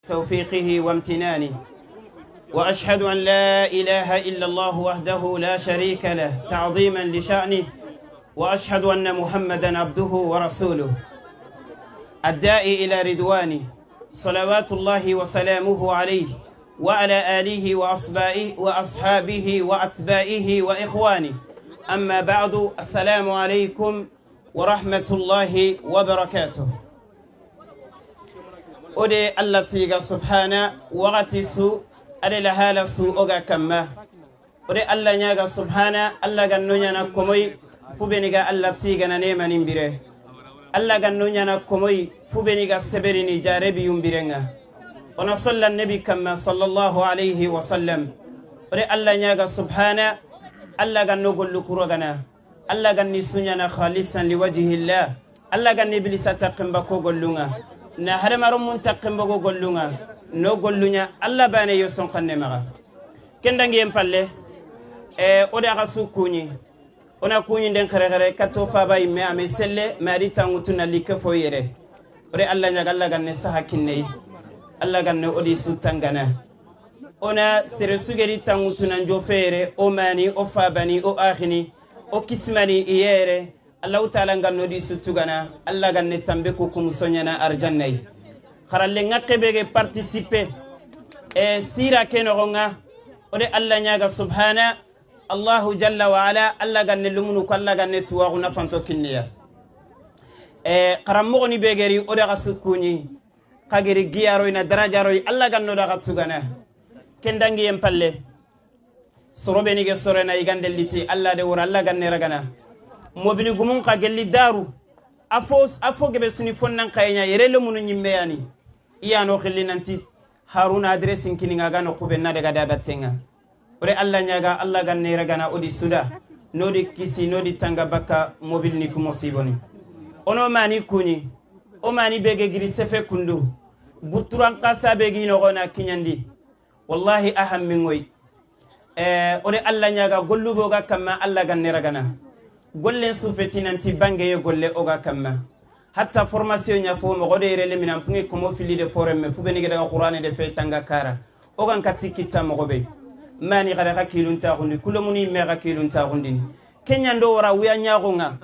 توفيقه وامتنانه، وأشهد أن لا إله إلا الله وحده لا شريك له تعظيما لشأنه، وأشهد أن محمدا عبده ورسوله الداعي إلى رضوانه، صلوات الله وسلامه عليه وعلى آله وأصحابه وأتباعه وإخوانه. أما بعد، السلام عليكم ورحمة الله وبركاته. Ode Allah tiga subhana wagati su ade la hala su oga kamma ode Allah nyaga subhana Allah ganno nyana komoy fubeniga Allah tiga na nema nimbire Allah ganno nyana komoy fubeniga seberini jarebi yumbirenga ona salla nabi kamma sallallahu alayhi wa sallam. Ode Allah nyaga subhana Allah ganno gollu kurogana Allah ganni sunyana khalisan liwajhillah Allah ganni bilisa taqimba ko gollunga na hadamaro mun taqimbogo gollunga no gollunya Allah bane yo son kanne maga kendangi en palle e oda ga sukuni ona kunyi den khare khare kato fa bay me ame selle mari tangutu na like fo yere ore Allah nyaga Allah ganne saha kinne Allah ganne odi sutangana ona sere sugeri tangutu nan jofere o mani o fabani o akhini o kismani iyere Allah ta'ala nganno di sutugana Allah ganne tambe ko kum sonyana arjannay kharalle ngakke participer e sira ke no nga ode Allah nyaga subhana Allahu jalla wa ala Allah ganne lumunu ko Allah ganne tuwagu na fanto kinniya e qarammo ni begeri ode ga sukuni kageri giyaro ina darajaro Allah ganno daga tugana kendangi en palle sorobe ni ge sorena igande liti Allah de wora Allah ganne ragana mobili gumun ka gelli daru afo gebe suni fonnan kaynya yerele munu nyimmeyani iyano khilli nanti Haruna adressing kininga gano kubenna daga dabatenga ore Allah nyaga Allah ganne ragana odi suda nodi kisi nodi tanga baka mobili ni kumosiboni ono mani kuni o mani bege giri sefe kundu buturan kasa begi no gona kinyandi wallahi aham mingoy ore Allah nyaga gollubo ga kamma Allah ganne ragana gollen sufeti nanti bange yo golle oga kamma hatta formation nya fo mo gode rele minan pungi komo fili de foremme fu beni daga qur'ani de fe tanga kara ogan kati kitta mo gobe mani gada ka kilun ta hundi kulomuni me ga kilun ta hundi kenya ndo wara wiya nyaagonga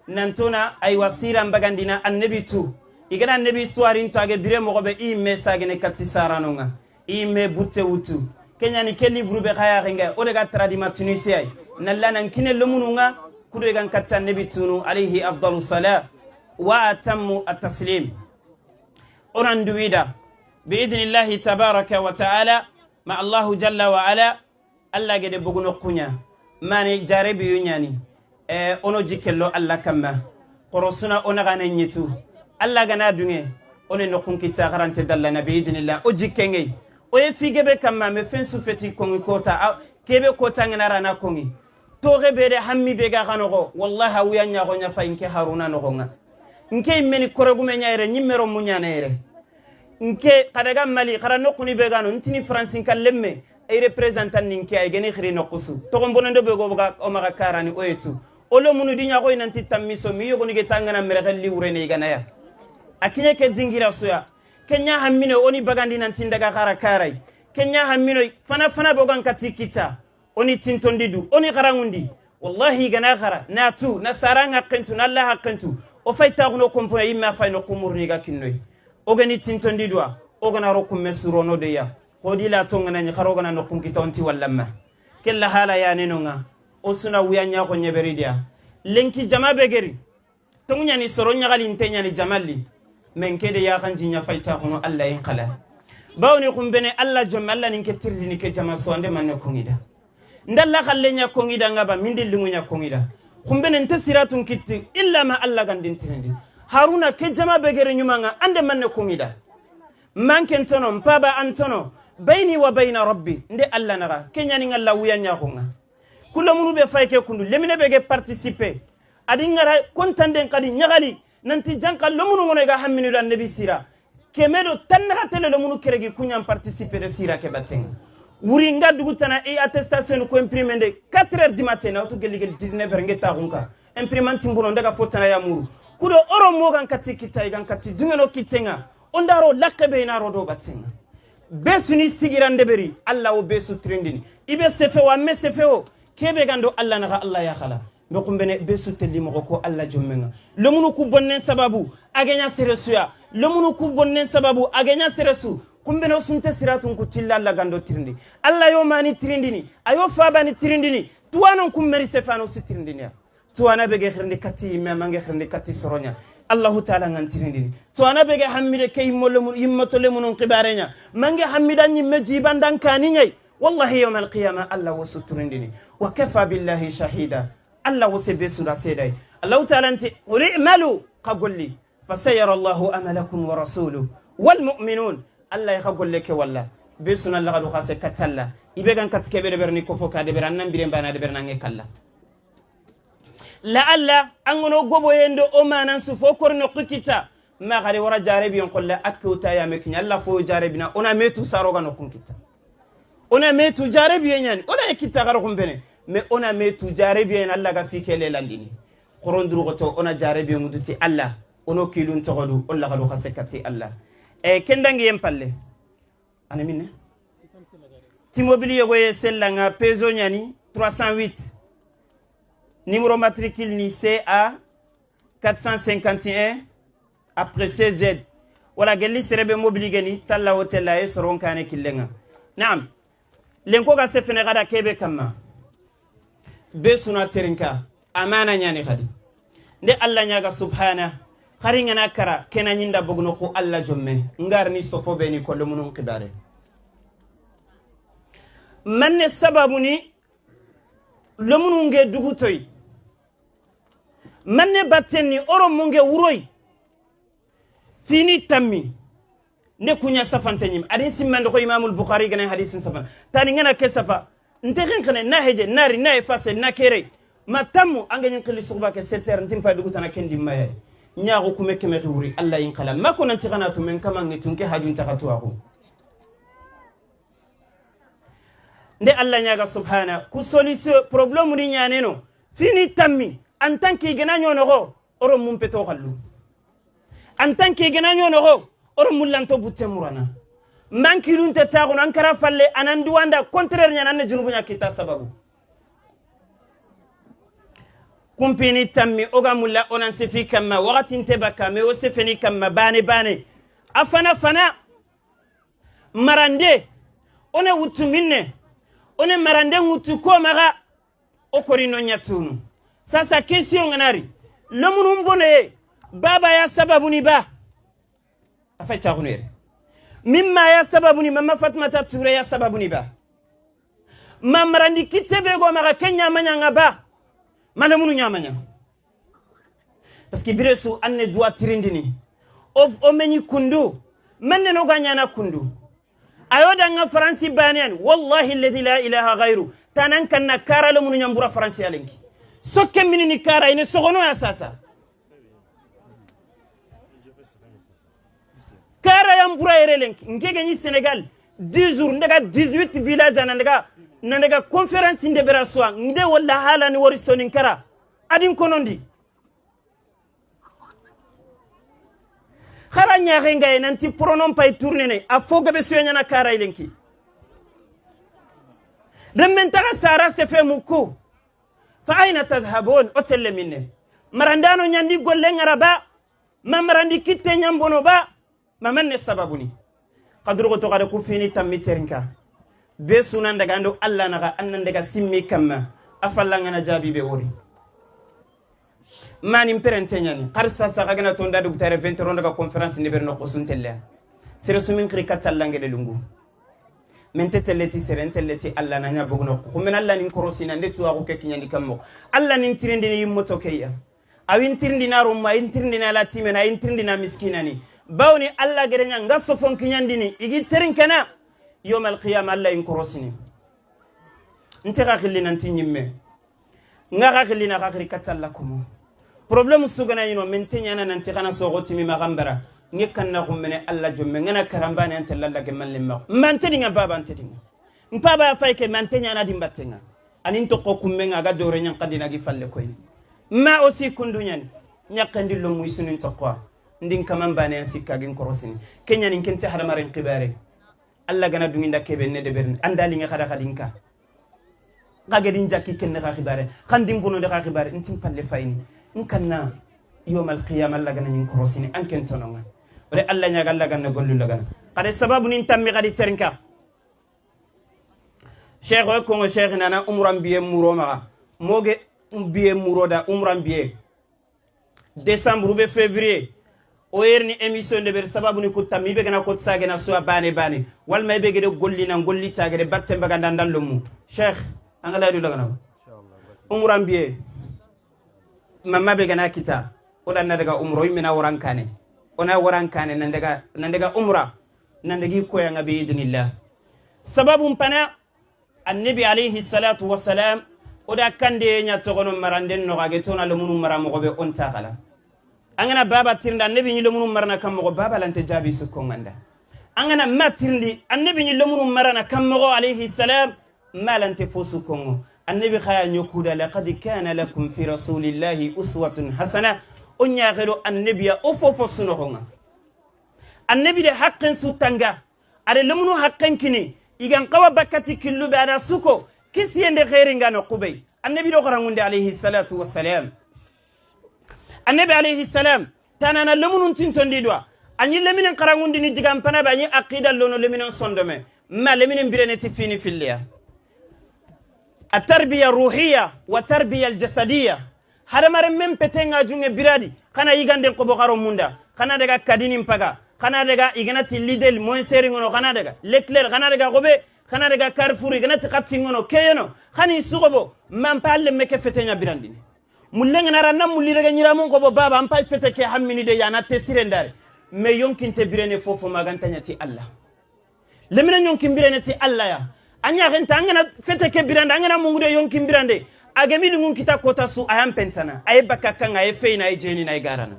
nantona ay wasira mbagandina annabi tu igana annabi histoire into age bire mo gobe i me sagene kati saranonga i me butte wutu kenya ni ke livre be khaya ringa o daga tradima tunisia nalla nan kine lomununga kudegan katta nabi tunu alayhi afdalu salat wa atammu at-taslim oran duwida biidhnillahi tabaraka wa ta'ala ma Allahu jalla wa ala alla gede buguno kunya mani jarebi yunyani ono jikello alla kamma qorosuna ona gana nyitu alla gana dunge one no kunkita garante dalla na biidhnillah o jikenge o e figebe kamma me fen sufeti kongi kota kebe kota ngana rana kongi toge bere hammi be ga ganogo wallahi wiya nyaago nya fa inke Haruna no gonga nke meni korogume nyaire nyimmero munyana ere nke kadaga mali khara nokuni be gano ntini francin kalemme ay representant ninke ay gene khiri nokusu to gombono be go ga o maga karani oyetu olo munu di nyaago inanti tammiso mi yogo ni ge tangana mere li wure ne gana ya akinye ke dingira soya kenya hammino oni bagandi nanti ndaga khara karai kenya hammino fana fana bogan katikita oni tintondi du oni garangundi wallahi gana khara natu nasaranga qentu nalla qentu o fayta gono kompona yimma fayno kumurni ga kinnoy o gani tintondi duwa o gana rokum mesurono de ya qodi la tongana ni kharo gana no kunkita onti wallamma kella hala ya nenonga o suna wiya nya ko nyeberidia lenki jama begeri tungunya ni soro nyagali ntenya ni jamalli men kede ya kanji nya fayta gono alla en khala bawni kumbene alla jom alla ninke tirdi ni ke jama so ande man ko ngida ndalla khalle nya kongida ngaba mindillingu nya kongida kumbene nte siratun kitti illa ma alla gandin tirindi Haruna ke jama begere nyumanga ande manne kongida manken tono mpaba antono baini wa baina rabbi nde alla naga kenya ni ngalla wuya nya konga kulomunu be fayke kundu lemine bege participer adi ngara kontanden kadi nyagali nanti janka lomunu ngono ga hamminu dan nabi sira kemedo tanna tele lomunu keregi kunyan participer de sira ke batenga wuri nga dugutana e attestation ko imprimer de 4h du matin na to geligel 19h ngeta gonka imprimante mbuno ndaga fotana ya muru kudo oro mogan kati kita igan kati dungeno kitenga ondaro lakebe ina rodo batenga Besuni sigirande beri alla o besu trindini ibe sefe wa me sefe o kebe gando alla naga alla ya khala be kumbene besu telli mo ko alla jommenga lomunu ku bonnen sababu agenya seresuya lomunu ku bonnen sababu agenya seresu kumbene sunte siratun ku tilla alla gando trindi alla yo mani trindini ayo fabani trindini tuwanon kummeri sefano si trindini tuwana bege khirndi kati me mange khirndi kati soronya الله تعالى نانتيرندini to ana bege hammide kay yimmatole munun qibarenya mange hammida nyimme jiban dan kani nyai wallahi yawm alqiyama allah wasuturindini wa kafa billahi shahida allah wasebe sura sedai allah ta'ala anti qul qagulli fasayara allah amalakum wa rasuluhu wal mu'minun allah yaqul walla besuna lagadu khase katalla ibegan katkebe de berni ko foka de beran biren bana de beran kalla laalla angono gobo yendo o manan su fo korno qikita ma gari wara jarebi on qolla akkuta ya mekinya alla fo jarebina ona metu saroga no kunkita ona metu jarebi nyani ona ekita garo kumbene me ona metu jarebi en alla ga fikele landini qoronduru goto ona jarebi nguduti alla ono kilun togodu olla galu khasekati alla e kendangi yem palle ana minne timobili yogo sellanga peso nyani 308 numéro matricule ni CA 451 après CZ wala gelli serebe mobili geni talla hotel la e soron kane killenga naam lenko ga sefene gada kebe kamma be suna terinka amana nyani khadi nde alla nyaga subhana khari ngana kara kena nyinda bugno ko alla jomme ngarni sofo be ni kollo munun qibare manne sababuni lomununge dugutoy manne battenni oro munge wuroy fini tammi ne kunya safante nyim adin simmande ko imamul bukhari gana hadisin safan tani ngana ke safa nte khene na heje nari na efase na kere matamu anga nyin qili suba ke 7h ntim pa dugutana kendi maye nyaago kume keme wuri alla yin kala mako nanti kana to men kama ngi tunke hajun takatu ako nde alla nyaga subhana ku solution problème ni nyaneno fini tammi en tant que gena nyono oro mum peto khallu en tant que gena nyono oro mullanto butte murana mankirun te taxun ankara falle anandu wanda contraire nyanane junubu nyakita sababu kumpini tammi oga mulla onan sefi kamma waqtin tebaka me o sefeni kamma bane bane afana fana marande one wutu minne one marande wutu ko maga o korino nyatunu sasa question nganari lomunu mbone baba ya sababu ni ba afaita hunere mimma ya sababu ni mama Fatma Touré ya sababu ni ba mamarandi kitebe go maga kenya manyanga ba malamunu nyamanya parce que biresu anne doit tirindini of omeni kundu manne no ganyana kundu ayoda nga faransi banian wallahi alladhi la ilaha ghayru tanan kanna kara lamunu nyambura faransi alenki sokke minini kara ine sogono ya sasa kara yambura erelenki ngege ni Senegal 10 jours ndaga 18 villages anandaga nandaga conférence nde bera soa nde wala hala ni wori sonin kara adin konondi khara nyaare ngay nanti pronom pay tourner ne a foga be sonya na kara ilenki remmen taga sara se fe muko fa aina tadhhabun otelle minne marandano nyandi golle ngaraba ma marandi kitte nyambono ba mamanne sababuni qadrugo to gada ku fini tammiterinka be sunan daga ando alla naga annan daga simmi kamma afalla ngana jabi be wori mani mperente nyani qarsa sa gana to ndadu tare 20 ronda ga conférence ni berno ko suntelle sere sumin kri katallange de lungu men tetelleti serentelleti alla na nya bugno ko men alla nin korosina nde tuwa ko kekinyandi kammo alla nin tirindini yimmoto keya awin tirindina rumma in tirindina latimena in tirindina miskinani bawni alla gerenya ngaso fon kinyandini igi terin kana yawm alqiyama alla in korosini nte gakhilina nti nyimme nga gakhilina gakhri katalla kumo problème sugana yino men tenyana nanti kana sogoti mi magambara ngekanna gummene alla jomme ngana karambane ante lalla ge malle ma man tedinga baba antedinga mpaba fayke man tenyana dimbattenga anin to ko kummenga ga dore nyan kadina gi falle koyni ma aussi kundunyani nyakandi lo muisunin taqwa ndin kaman bane an sikka gin korosini kenya nin kente hadamaren qibare Alla gana dunginda kebe ne de berne andali nga khada khadinka kagedin jakki kenne ka khibare khandim bono de ka khibare ntim palle fayni nkanna yawm alqiyama alla gana nyin korosini anken tononga ore alla nyaga alla gana gollu lagana kade sababu nin tammi kadi terinka cheikh o ko cheikh nana umran biye muroma moge biye muroda umran biye décembre ou février o yerni émission de ber sababu ni ko tammi be gana ko sagena so bane bane walma be gede gollina golli tagede batte baga dandal mu cheikh angala du lagana umran biye mamma be gana kita oda na daga umro yimina worankane ona worankane nan daga umra nan dagi koyanga bi idnillah sababu mpana annabi alayhi salatu wassalam oda kande nya togono maranden no gage tona lomunu mara mo be on taxala angana baba tirnda annabi ni lomunu marana kam mo baba lante jabi sukko nganda angana ma tirndi annabi ni lomunu marana kam mo alayhi salam ma lante fo sukko ngo annabi khaya nyokuda laqad kana lakum fi rasulillahi uswatun hasana on nyaxelo annabiya o fofo sunoxonga annabi de haqqen sutanga are lomunu haqqen kini igan qawa bakati killu be ada suko kisiyende khairinga no qubay annabi do qarangunde alayhi salatu wassalam annabi alayhi salam tanana lomunun tintondi do anyi leminen qarangundi ni digam pana ba anyi aqida lono leminen sondome ma leminen birene ti fini filliya التربيه الروحيه والتربيه الجسديه hada mare mem petenga junge biradi kana yigande ko bokaro munda kana daga kadini mpaga kana daga iganati Lidl moen seri ngono kana daga Leclerc kana daga gobe kana daga Carrefour iganati khatti ngono keyeno khani sugobo man palle meke fetenya birandini mullenga nara nam mulirega nyiramun ko bo baba am pay fete ke hammini de yana tesire ndare me yonkinte birene fofo magantanya ti Allah lemina yonkin birene ti Allah ya anya renta angana fete ke birande angana mungude yonkin birande agemi lungun kita kota su ayam pentana aye bakka aye feina aye jeni na garana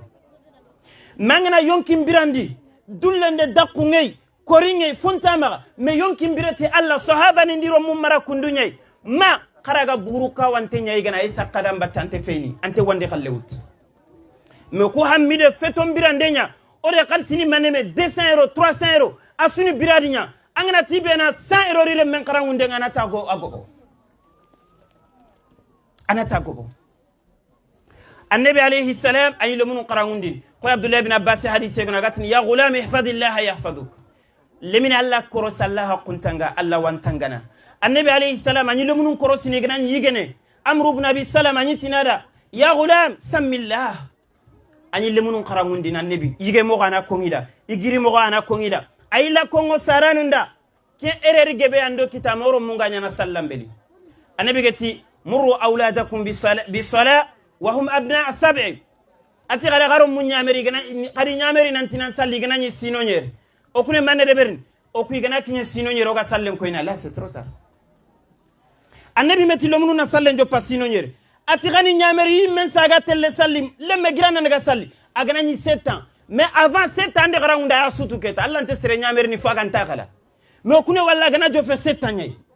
mangana yonkin birandi dullende dakku ngey koringe fontama me yonkin birati Allah sahaba ni ndiro mum mara kundunyai ma karaga buruka wante nyai gana ay sakadam batante feini ante wande khallewut me ko hammide feton birandenya ore khalsini maneme 200 euros 300 euros asuni biradinya angana tibena 100 euros rile men karangunde ngana tago agogo anata gobo annabi alayhi salam ay lumunu qarangundi ko abdullah ibn abbas hadith gona gatni ya ghulam ihfazillah yahfazuk lemina allah korosallaha kuntanga allah wantangana annabi alayhi salam ay lumunu korosini gnan yigene amru ibn abi salama ni tinada ya ghulam samillah ay lumunu qarangundi annabi yige mo gana kongida igiri mo gana kongida ay la kongo saranunda ke ereri gebe ando kitamoro munganya na sallambeli annabi gati مروا أولادكم بالصلاة وهم أبناء 7 أتي غير غارم من يامري قري يامري نانتي نسالي جنا نسينونير أكون من ربرن أكوي جنا كني سينونير أوغا سالم كوينا لا ستروتا النبي متلومنو نسالم جو باسينونير أتي غني يامري من ساعات اللي سالم لما جرانا نغسالي أجنا ني 7 ans mais avant 7 ans de غراوندا يا سوتو كيتا الله أنت سر يامري نفاق أنت خلا mais أكون والله جنا جو في 7 ans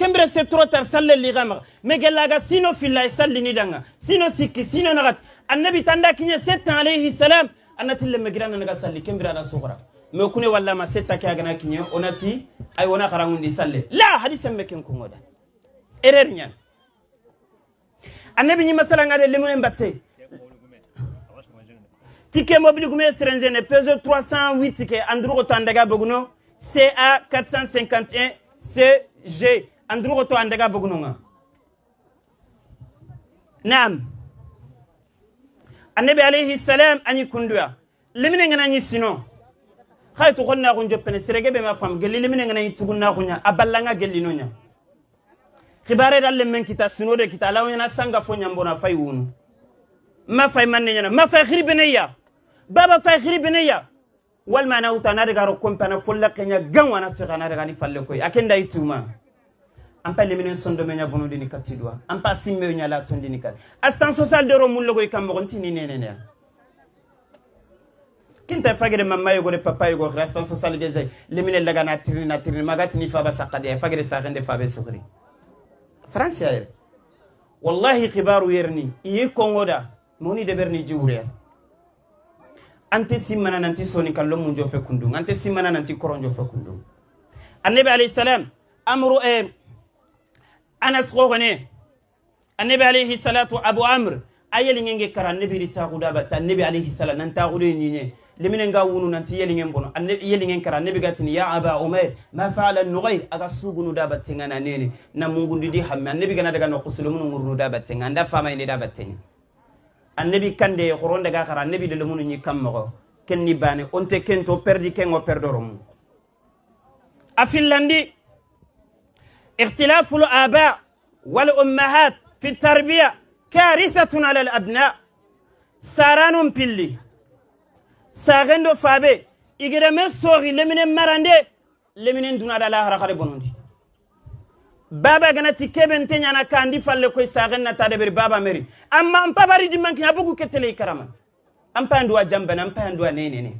kembre c'est trop tard salle li gamar mais gelaga sino filla salli ni danga sino sikki sino nagat annabi tanda kinye 7 ans alayhi salam annati le megrana naga salli kembre na sughra mais kune walla ma 7 ka gana kinye onati ay wona qarangundi salle la hadith meken ko ngoda erreur nyan annabi ni masala ngade lemune mbatte ticket mobile gume serenzene Peugeot 308 ticket andrugo tandaga boguno CA 451 CG andrugo to andaga bogunonga naam annabi alayhi salam ani kunduya lemine ngana ni sino khaytu khonna gon joppene serege be ma fam gelli lemine ngana ni tugunna khunya aballanga gelli nonya khibare dalle men kita sino de kita law yana sanga fo nyambona fay wunu ma fay manne nyana ma fay khribeneya baba fay khribeneya wal mana utana daga ro kompana folla kenya ganwana tigana daga ni falle koy akenda ituma ampa leminen sondo menya bono dini katidwa ampa simme nya la tondi ni kat assistance sociale de ro mullo koy kambo ntini nene ne kinta fagere mamma yogo de papa yogo assistance sociale des leminen daga na tirni magati ni fa ba saqade fagere sa rende fa be sukri france ya wallahi khibaru yerni iye kongoda moni de berni jiwriya ante simmana nanti soni kallo mun jofe kundung ante simmana nanti koron jofe kundung Annabi alayhi salam amru Anas khone annabi alayhi salatu Abu Amr ayeli ngenge kara annabi ri taxuda batta annabi alayhi salam nan taxude ñiñe lemine nga wunu nanti yelingen bono annabi yelingen kara annabi gatini ya Aba Umayr ma fa'ala nughayr aga sugunu da battenga na nene na mungundi di hamme annabi gana daga no kusulumunu ngurnu da battenga anda fama ine da battenga annabi kande xoron daga kara annabi de lemunu ñi kammogo kenni bane onte kento perdi kengo perdorom afillandi ikhtilafu al-aba wal ummahat fi tarbiya karithatun ala al-abna saranum pilli sagendo fabe igere me sori lemine marande lemine duna da lahara khare bonondi baba ganati keben tenya na kandi falle koy sagen na tade beri baba meri amma am pabari di manki abugu ketele karama am pa nduwa jambana am pa nduwa nene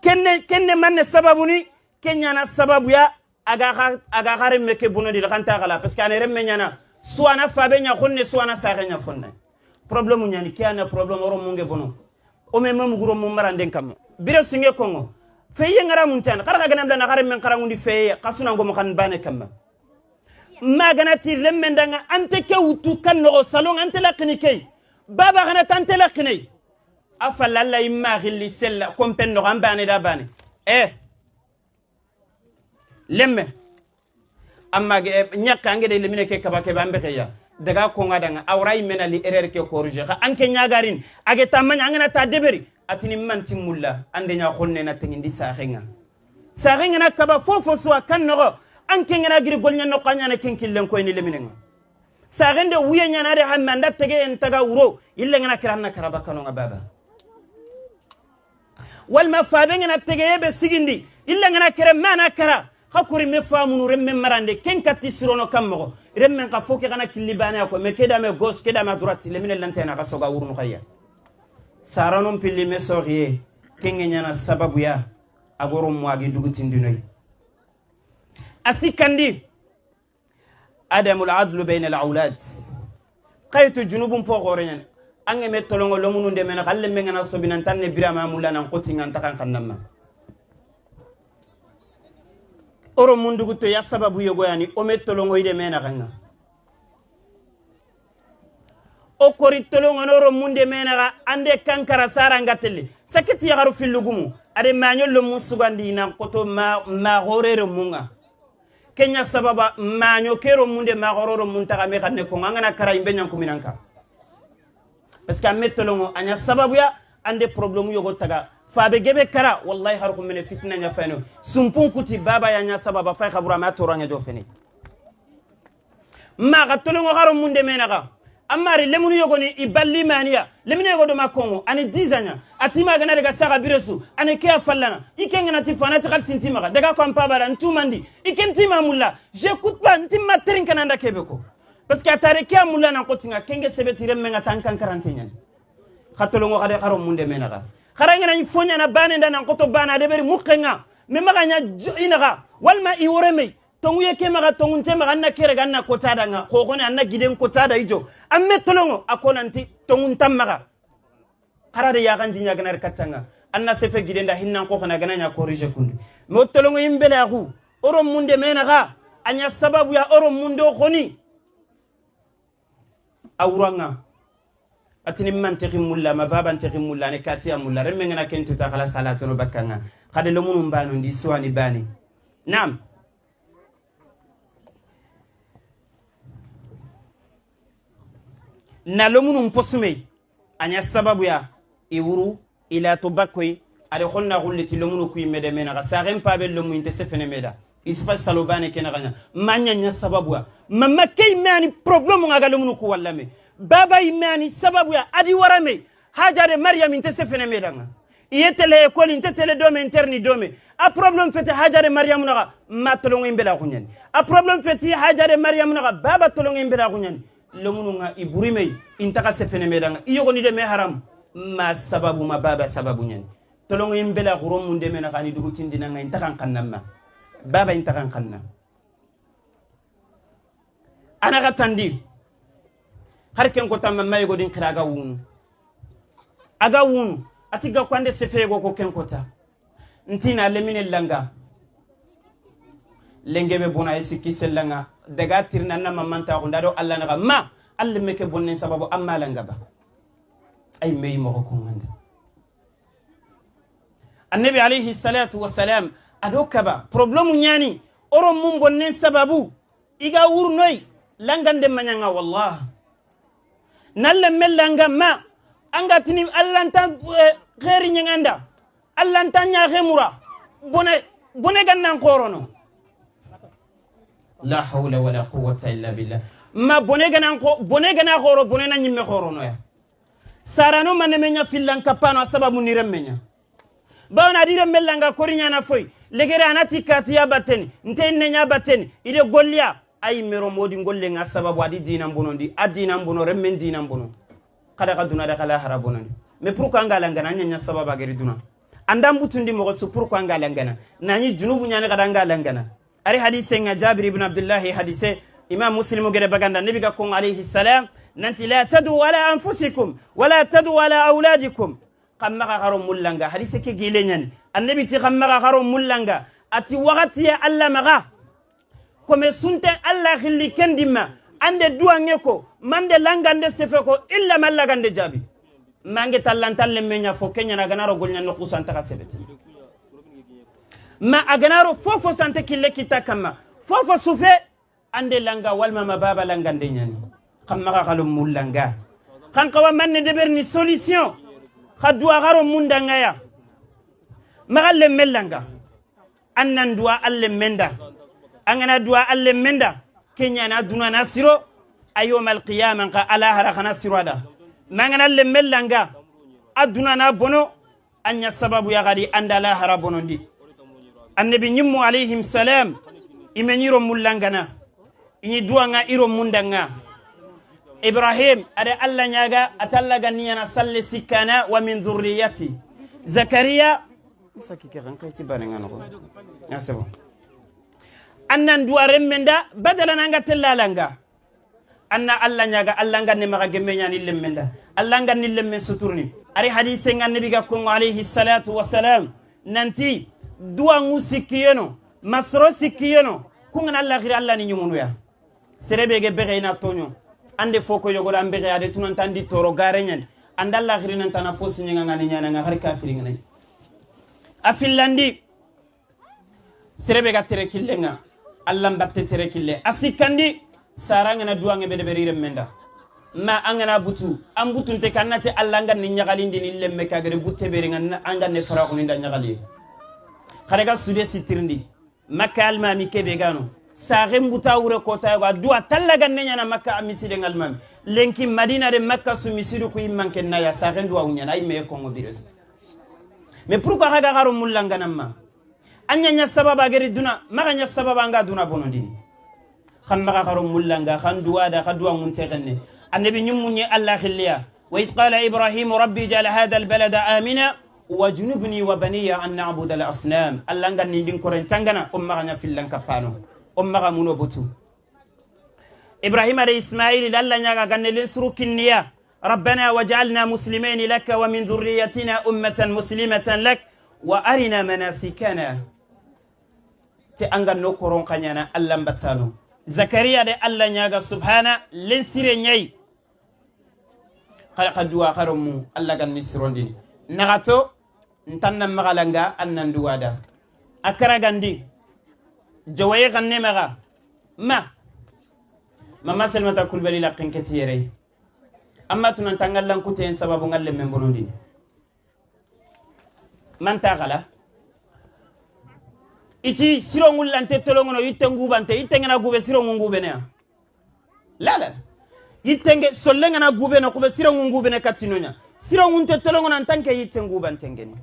kenne kenne manne sababu ni kenya na sababu ya aga aga khare meke bonondi khanta khala parce que ane remme nyana suwana fabe nya khonne suwana sagen nya fonne problème ñani ke ana problème oro munge bono o me mem guro mum maranden kam bire singe kongo feye ngara mun tan xara ganam la xare men xarangundi feye xasuna ngom xan bane kam ma ganati lemmen danga ante ke wutu kan no salon ante la kini kay baba gana tante la kini afala la imma xilli sella kompen no bane da bane lemme amma ñakka ngede lemine ke kaba ke bambe ya daga ko ngadanga awray mena li erreur ke corriger xa anke ñagarin age tamanya angana ta deberi atini manti mulla ande nya xonne na tengindi saxenga saxenga na kaba fofo suwa kan noxo anke ngana giri golnya no kanya na kenkillen koy ni leminenga saxende wuye ñana de hamme anda tege en taga wuro ille ngana kiranna karaba kanonga baba walma fabe ngana tege be sigindi ille ngana kere mana kara xakuri me famunu remme marande ken katti sirono kammoxo remmen ka foke kana kilibane ko me keda me gauche keda me droite lemine lantena ka soga wurnu khaya saranon pilli me soxiye kenge ñana sababu ya agoro muagi dugutindinoy asikandi adamul adlu bayna al awlad qaytu junubum po xoreñan ange me tolongo lomunu nde men xalle me ngana sobinan tanne birama mulla nan xotingan taxan xannamma oro mundugu to ya sababu yogoyani o me tolongo ide mena xanga o kori tolongo noro munde mena xa ande kankara sara ngatelle sakiti yaxaru fillugumu ade maño lo mun sugandi nan koto ma xorere munga kenya sababa maño kero munde ma xororo mun taxa me xanne kongo angana kara imbe ñankuminanka parce que a me tolongo aña sababu ya ande problème yogo taga fabe gebe kara wallahi har ko mene fitna nya feno sumpun kuti baba ya nya sababa fay khabura ma toranga jo fene ma ga tolongo garo munde menaga amari lemunu yogoni iballi mania lemunu yogo do makongo ani dizanya atima gana daga saka biresu ani ke afallana ikenga na tifana takal sintima daga ko ampa bara ntumandi ikentima mulla j'écoute pas ntima terin kananda kebeko parce que atare ke mulla na kotinga kenge sebetire menga tankan karantenya khatolongo gade garo munde menaga xaranga na fonya na bane ndana koto bana de beri mukhenga me maganya inaga walma i woreme tongu yeke maga tongu ntema ganna kere ganna kotada nga xoxone anna giden kotada ijo amme tolongo akonanti tongu ntammaga xarade yaxanji ñaganar kattanga anna sefe giden da hinnan xoxona gana ña corriger kundi mo tolongo yimbelaxu oro munde menaxa aña sababu ya oro mundo xoni awuranga atini mantexi mulla ma baba ntexi mulla ne katiya mulla remme ngana kentuta xala salatono bakkanga xade lomunu mbanu ndi suwani bani naam na lomunu mposume anya sababu ya iwuru ila to bakkoy ade xonna xulliti lomunu kuy mede menaxa saxen pabe lomu inte sefene meda isufa salobane ke naxaña maña ña sababu ya mama key me ani problème ngaga lomunu ku wallame baba imani sababu ya adi warame hajare Mariam inte sefene medanga iyetele école inte tele dome interni dome a problème fete hajare Mariam naga ma tolongo imbela xuñani a problème fete hajare Mariam naga baba tolongo imbela xuñani lomunu nga iburime intaka sefene medanga iyogoni de me haram ma sababu ma baba sababu ñani tolongo imbela xuro munde mena xani dugutindina nga intakan xannamma baba intakan xanna ana xatandi har ken ko tamma mayigo din kiraga wunu aga wunu ati ga kwande sefego ko ken kota Ntina lemine langa lengebe bona esiki selanga daga tirna na mamanta ko ndado alla naga ma alla meke bonnen sababu amma langa ba ay mey mo ko nganda annabi alayhi salatu wassalam adokaba problème nyani oro mum bonnen sababu iga wurnoy langande manyanga wallah nalle mellanga ma anga tini allanta ghairi nyanganda allanta nya mura bone bone gannan korono la hawla wala quwwata illa billah ma bone ganan ko bone gana khoro bone na nyimme khorono ya sarano manemenya fillan kapano sababu ni remmenya bawna di remmellanga korinya na foy legere anati katiya baten ntenne nya baten ide golliya ay mero modi golle nga sababu adi dinan bonondi adina bono remmen dinan bono kada ka duna da kala harabonondi mais pourquoi ngala ngana nya sababa geri duna andam butundi mo so pourquoi ngala ngana nani junubu nyane kada ngala ngana ari hadise nga Jabir ibn Abdullah hadise Imam Muslim gere baganda nabi ga kon alayhi salam nanti la tadu ala anfusikum wala tadu ala auladikum kamma garo mullanga hadise ke gilenyan annabi ti kamma garo mullanga ati wakati ya alla maga kome sunte alla khilli kendima ande duwange ko mande langande sefe ko illa mallagande jabi mange tallantalle menya fo kenya na ganaro golnya no kusanta ka sebeti ma aganaro fofo sante kille kita kama fofo sufe ande langa walma mababa langande nyani kamma galo mullanga kanka manne deberni solution khadwa garo mundanga ya magalle mellanga annan duwa alle menda angana duwa alle menda kenya na duna nasiro ayom alqiyama ka ala hara khana sirada mangana le mellanga aduna na bono anya sababu ya gadi andala hara bonondi annabi nyimmu alayhim salam imeniro mullangana ini duwa nga iro mundanga Ibrahim ada alla nyaga atallaga niyana salli sikana wa min dhurriyyati Zakaria saki ke ran kayti bananga no ah c'est bon annan duwa remmenda badala nanga tellalanga anna alla nyaga alla nganne maga gemme nyani lemmenda alla nganni lemmen suturni ari hadise nganne biga kongo alayhi salatu wassalam nanti duwa ngusikiyeno masro sikiyeno kungana alla khira alla ni nyumunu ya serebege bege na tonyo ande foko yogora ambege ade tunantandi toro garenyen andalla khira nantana fosi nyanga ngani nyana nga har kafiri ngani afillandi serebe ga tere killenga alla mbatte tere kille asikandi saranga na duwange be berire menda ma angana butu am butunte kannate alla nganni nyagalindi ni lemme kagere butte bere nganna anganne faraxu ni nda nyagali xarega sude sitirndi makka almami kebe gano sare mbuta wure kota ga duwa tallaga nyana makka amiside ngalmami lenki madina de makka su misidu ku immanke na ya sare duwa unyana ay me kongo virus mais pourquoi xaga xaro mullangana ma anya nya sababa geri duna maga nya sababa nga duna bonondi xan maga xaro mullanga xan duwa da xa duwa ngun texenne annabi ñummunye alla khilliya wa id qala ibrahim rabbi ja'al hadha albalada amina wajnubni wa baniya an na'budu al-asnam alla nganni din koren tangana o maga nya fillan kapano o maga muno botu ibrahim ada ismail alla nyaga ganne len suru kinniya rabbana waj'alna muslimain laka wa min dhurriyyatina ummatan muslimatan lak wa arina manasikana te anga no koron kanyana alla mbattano Zakaria de alla nyaga subhana len sire nyai khalaqa duwa kharamu alla ganni sirondi nagato ntanna magalanga annan duwada akaragandi jawaye ganne maga ma mama selmata kulbali la qinketi yere amma tunan tangallan kuten sababu ngalle men bonondi man taxala iti sirongul lante tolongono yitte ngubante yitte ngana gube sirongu ngube ne la la yitte nge solle ngana gube no kube sirongu ngube ne katinonya sirongu nte tolongono antanke yitte ngubante ngeni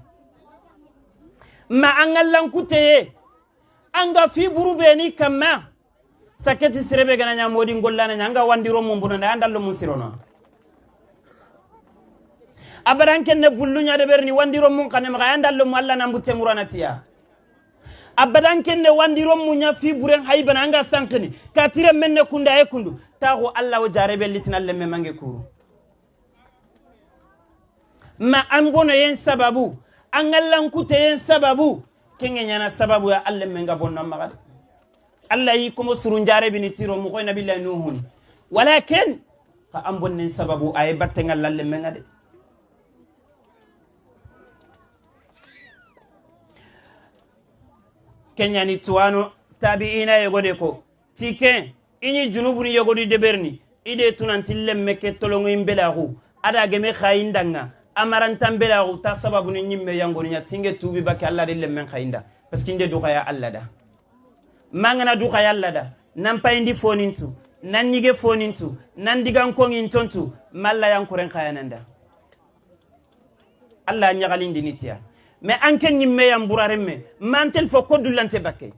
ma angallan kuteye anga fi burube ni kama saketi sirebe gana nya modi ngollana nya anga wandiro mum bunanda andallo mun sirono abaran kenne bullunya de berni wandiro mun kanem ga andallo mu alla nambutte muranatiya abadan kenne wandiro mun nya fi buren haybana anga sankini katire menne kunda e kundu taxu alla o jarebe litina lemme mange kuru ma an bono yen sababu An gallankute sababu kenge nyana sababu ya alla men ga bonna magade alla yi ko surun jare bini tiro mo koy nabi la nuhun walakin fa am bonnen sababu ay batte ngalle men ngade kenya ni tuwano tabiina yogode ko tiken ini junubuni yogodi deberni ide tunanti lemme ke tolongo imbelaru ada geme khayindanga amarantan belaru ta sababu ni nyimme yangoni nya tinge tubi bakke alla de lemmen khayinda parce que inde dukhaya alla da mangana dukhaya alla da nan payindi fonintu nan nyige fonintu nan digan ko ngintontu malla yankuren khayananda alla nyagalindi nitiya mais anken nyimme yamburaremme mantel fo kodulante bakke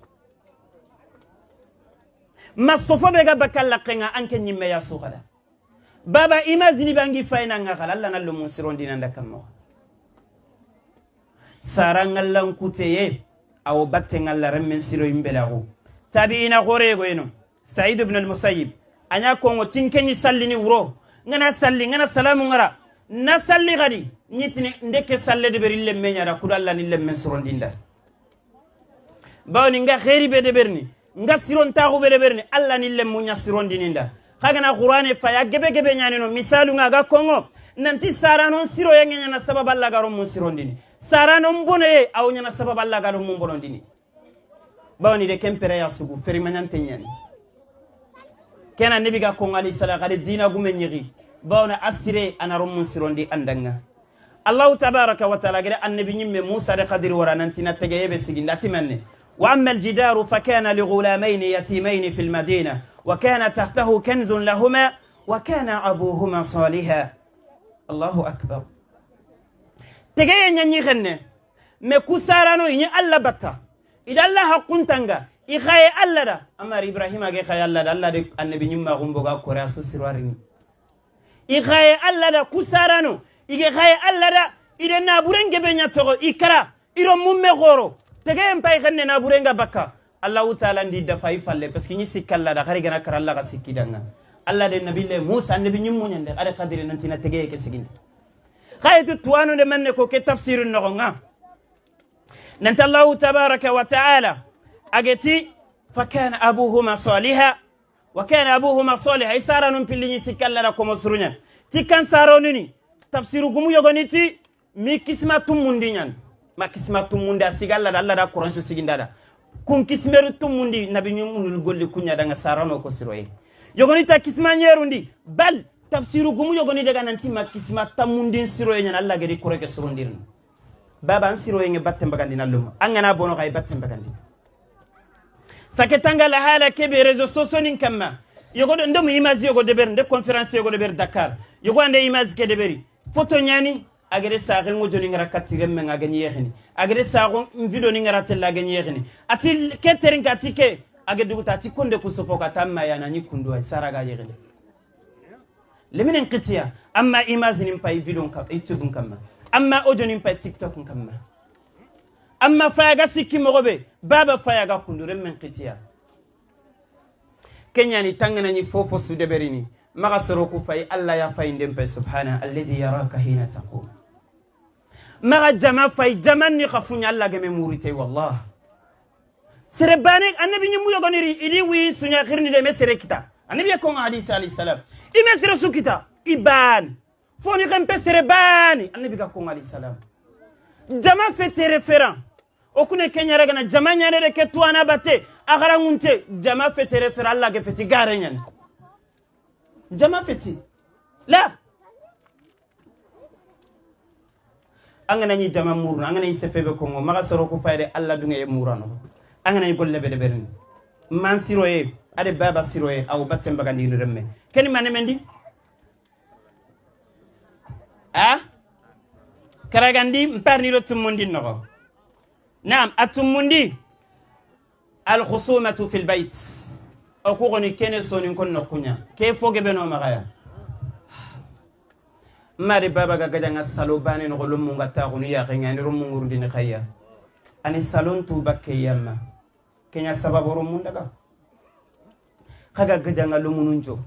ma sofo be ga bakalla kenga anken nyimme ya sukhada baba imagine bangi fayna nga khala alla nallo mun sirondi nanda kammo sarangallan kuteye aw batte ngalla remmen siro imbelago tabiina gorego eno Sa'id ibn al-Musayyib anya kongo tinkenyi sallini wuro ngana salli ngana salamu ngara na salli gadi nitini ndeke salle de berille menya da kudalla ni lemmen sirondinda bawni nga khairi be de berni nga siron taxu be de berni alla ni lemmu nya sirondinda khagana qur'ane fa ya gebe gebe nyani no misalu nga ga kongo nanti sarano siro yenge nyana sabab alla garo mun sirondini sarano mbone aw nyana sabab alla garo mun bonondini bawni de kempere ya sugu feri manyante nyani kena nabi ga kongo alayhi salam gade dina gumen nyigi bawna asire ana mun sirondi andanga Allah tabaraka wa ta'ala gade annabi nyimme Musa de Khadir wara nanti na tegeye be siginda timanne wa amma aljidaru fa kana li ghulamayn yatimayn fi almadina wa kana tahtahu kanzun lahuma wa kana abuhuma salihan Allahu akbar tegeye nyanyi khenne me kusarano inyi Allah batta ida Allah hakuntanga ikhaye Allah da amar Ibrahim age khaye Allah da Allah de annabi nyimma gumbo ga kora so sirwarini ikhaye Allah da kusarano ige khaye Allah da ide na burenge be nya togo ikara iro mumme goro tegeye mpay khenne na burenga bakka Allah ta'ala ndi da fay falle parce que ni sikalla da khari gana kar Allah ga sikkidanga Allah de nabi le Musa nabi nyimmu nyande ada khadire nanti na tegeye ke sigindi khaytu tuwanu de manne ko ke tafsir no nga nanta Allah tabaraka wa ta'ala ageti fa kana abuhuma saliha wa kana abuhuma saliha isara non pilini sikalla da ko mosrunya tikan saronini tafsiru gumu yogoniti mi kisma tumundi nyan ma kisma tumundi asigalla da Allah da Qur'an so siginda da kun kismeru tumundi nabi nyumul golli kunya daga sarano ko siroye yogonita kisma nyerundi bal tafsiru gumu yogoni daga nanti ma kisma tamundin siroye nyan Allah gedi koreke sirondirni baba an siroye nge batte mbagandi nalluma an ngana bono kay batte mbagandi saketanga la hala kebe réseaux sociaux nin kamma yogodo ndemu image yogo deber nde conférence yogo deber Dakar yogo ande image ke deberi photo nyani agere saxe ngojoni ngara katiremme nga gani yexini agere saxo video ni ngara tella gani yexini ati ke terin ka tike age duguta ati konde ku sofo ka tamma yana ni kundu ay saraga yexini leminen qitiya amma image ni pay video ka YouTube kamma amma audio ni pay TikTok kamma amma fayaga sikki mogobe baba fayaga kundu remmen qitiya kenya ni tangana ni fofo su deberini maga soro ku fay alla ya fay ndem pay subhana alladhi yaraka hina taqum maga jama fay jaman ni khafunya alla game murite wallah serebane annabi nyimu yogoniri ili wi sunya khirni de mesere kita annabi ko hadisi alayhi salam ime sere sukita iban foni rempe serebani annabi ka ko alayhi salam jama fete référent okune kenya ragana jama nyane de ke tuana bate agara ngunte jama fete référent alla ge feti gare nyan jama feti la angana ni jama murno angana ni sefebe kongo maga soro ko fayde alla dunge murano angana ni golle bede berni man siroye ade baba siroye aw batte mbagandi ni remme keni mane mendi a karagandi mparni lo tumundi nogo naam atumundi al khusumatu fil bayt okugoni kene soni kon nokunya ke foge beno magaya mari baba ga gadanga salo bane no lumu ngata gunu ya ngani rumu ngurundi ni khaya ani salon tu bakke yamma kenya sababu rumu ndaga kaga gadanga lumu nunjo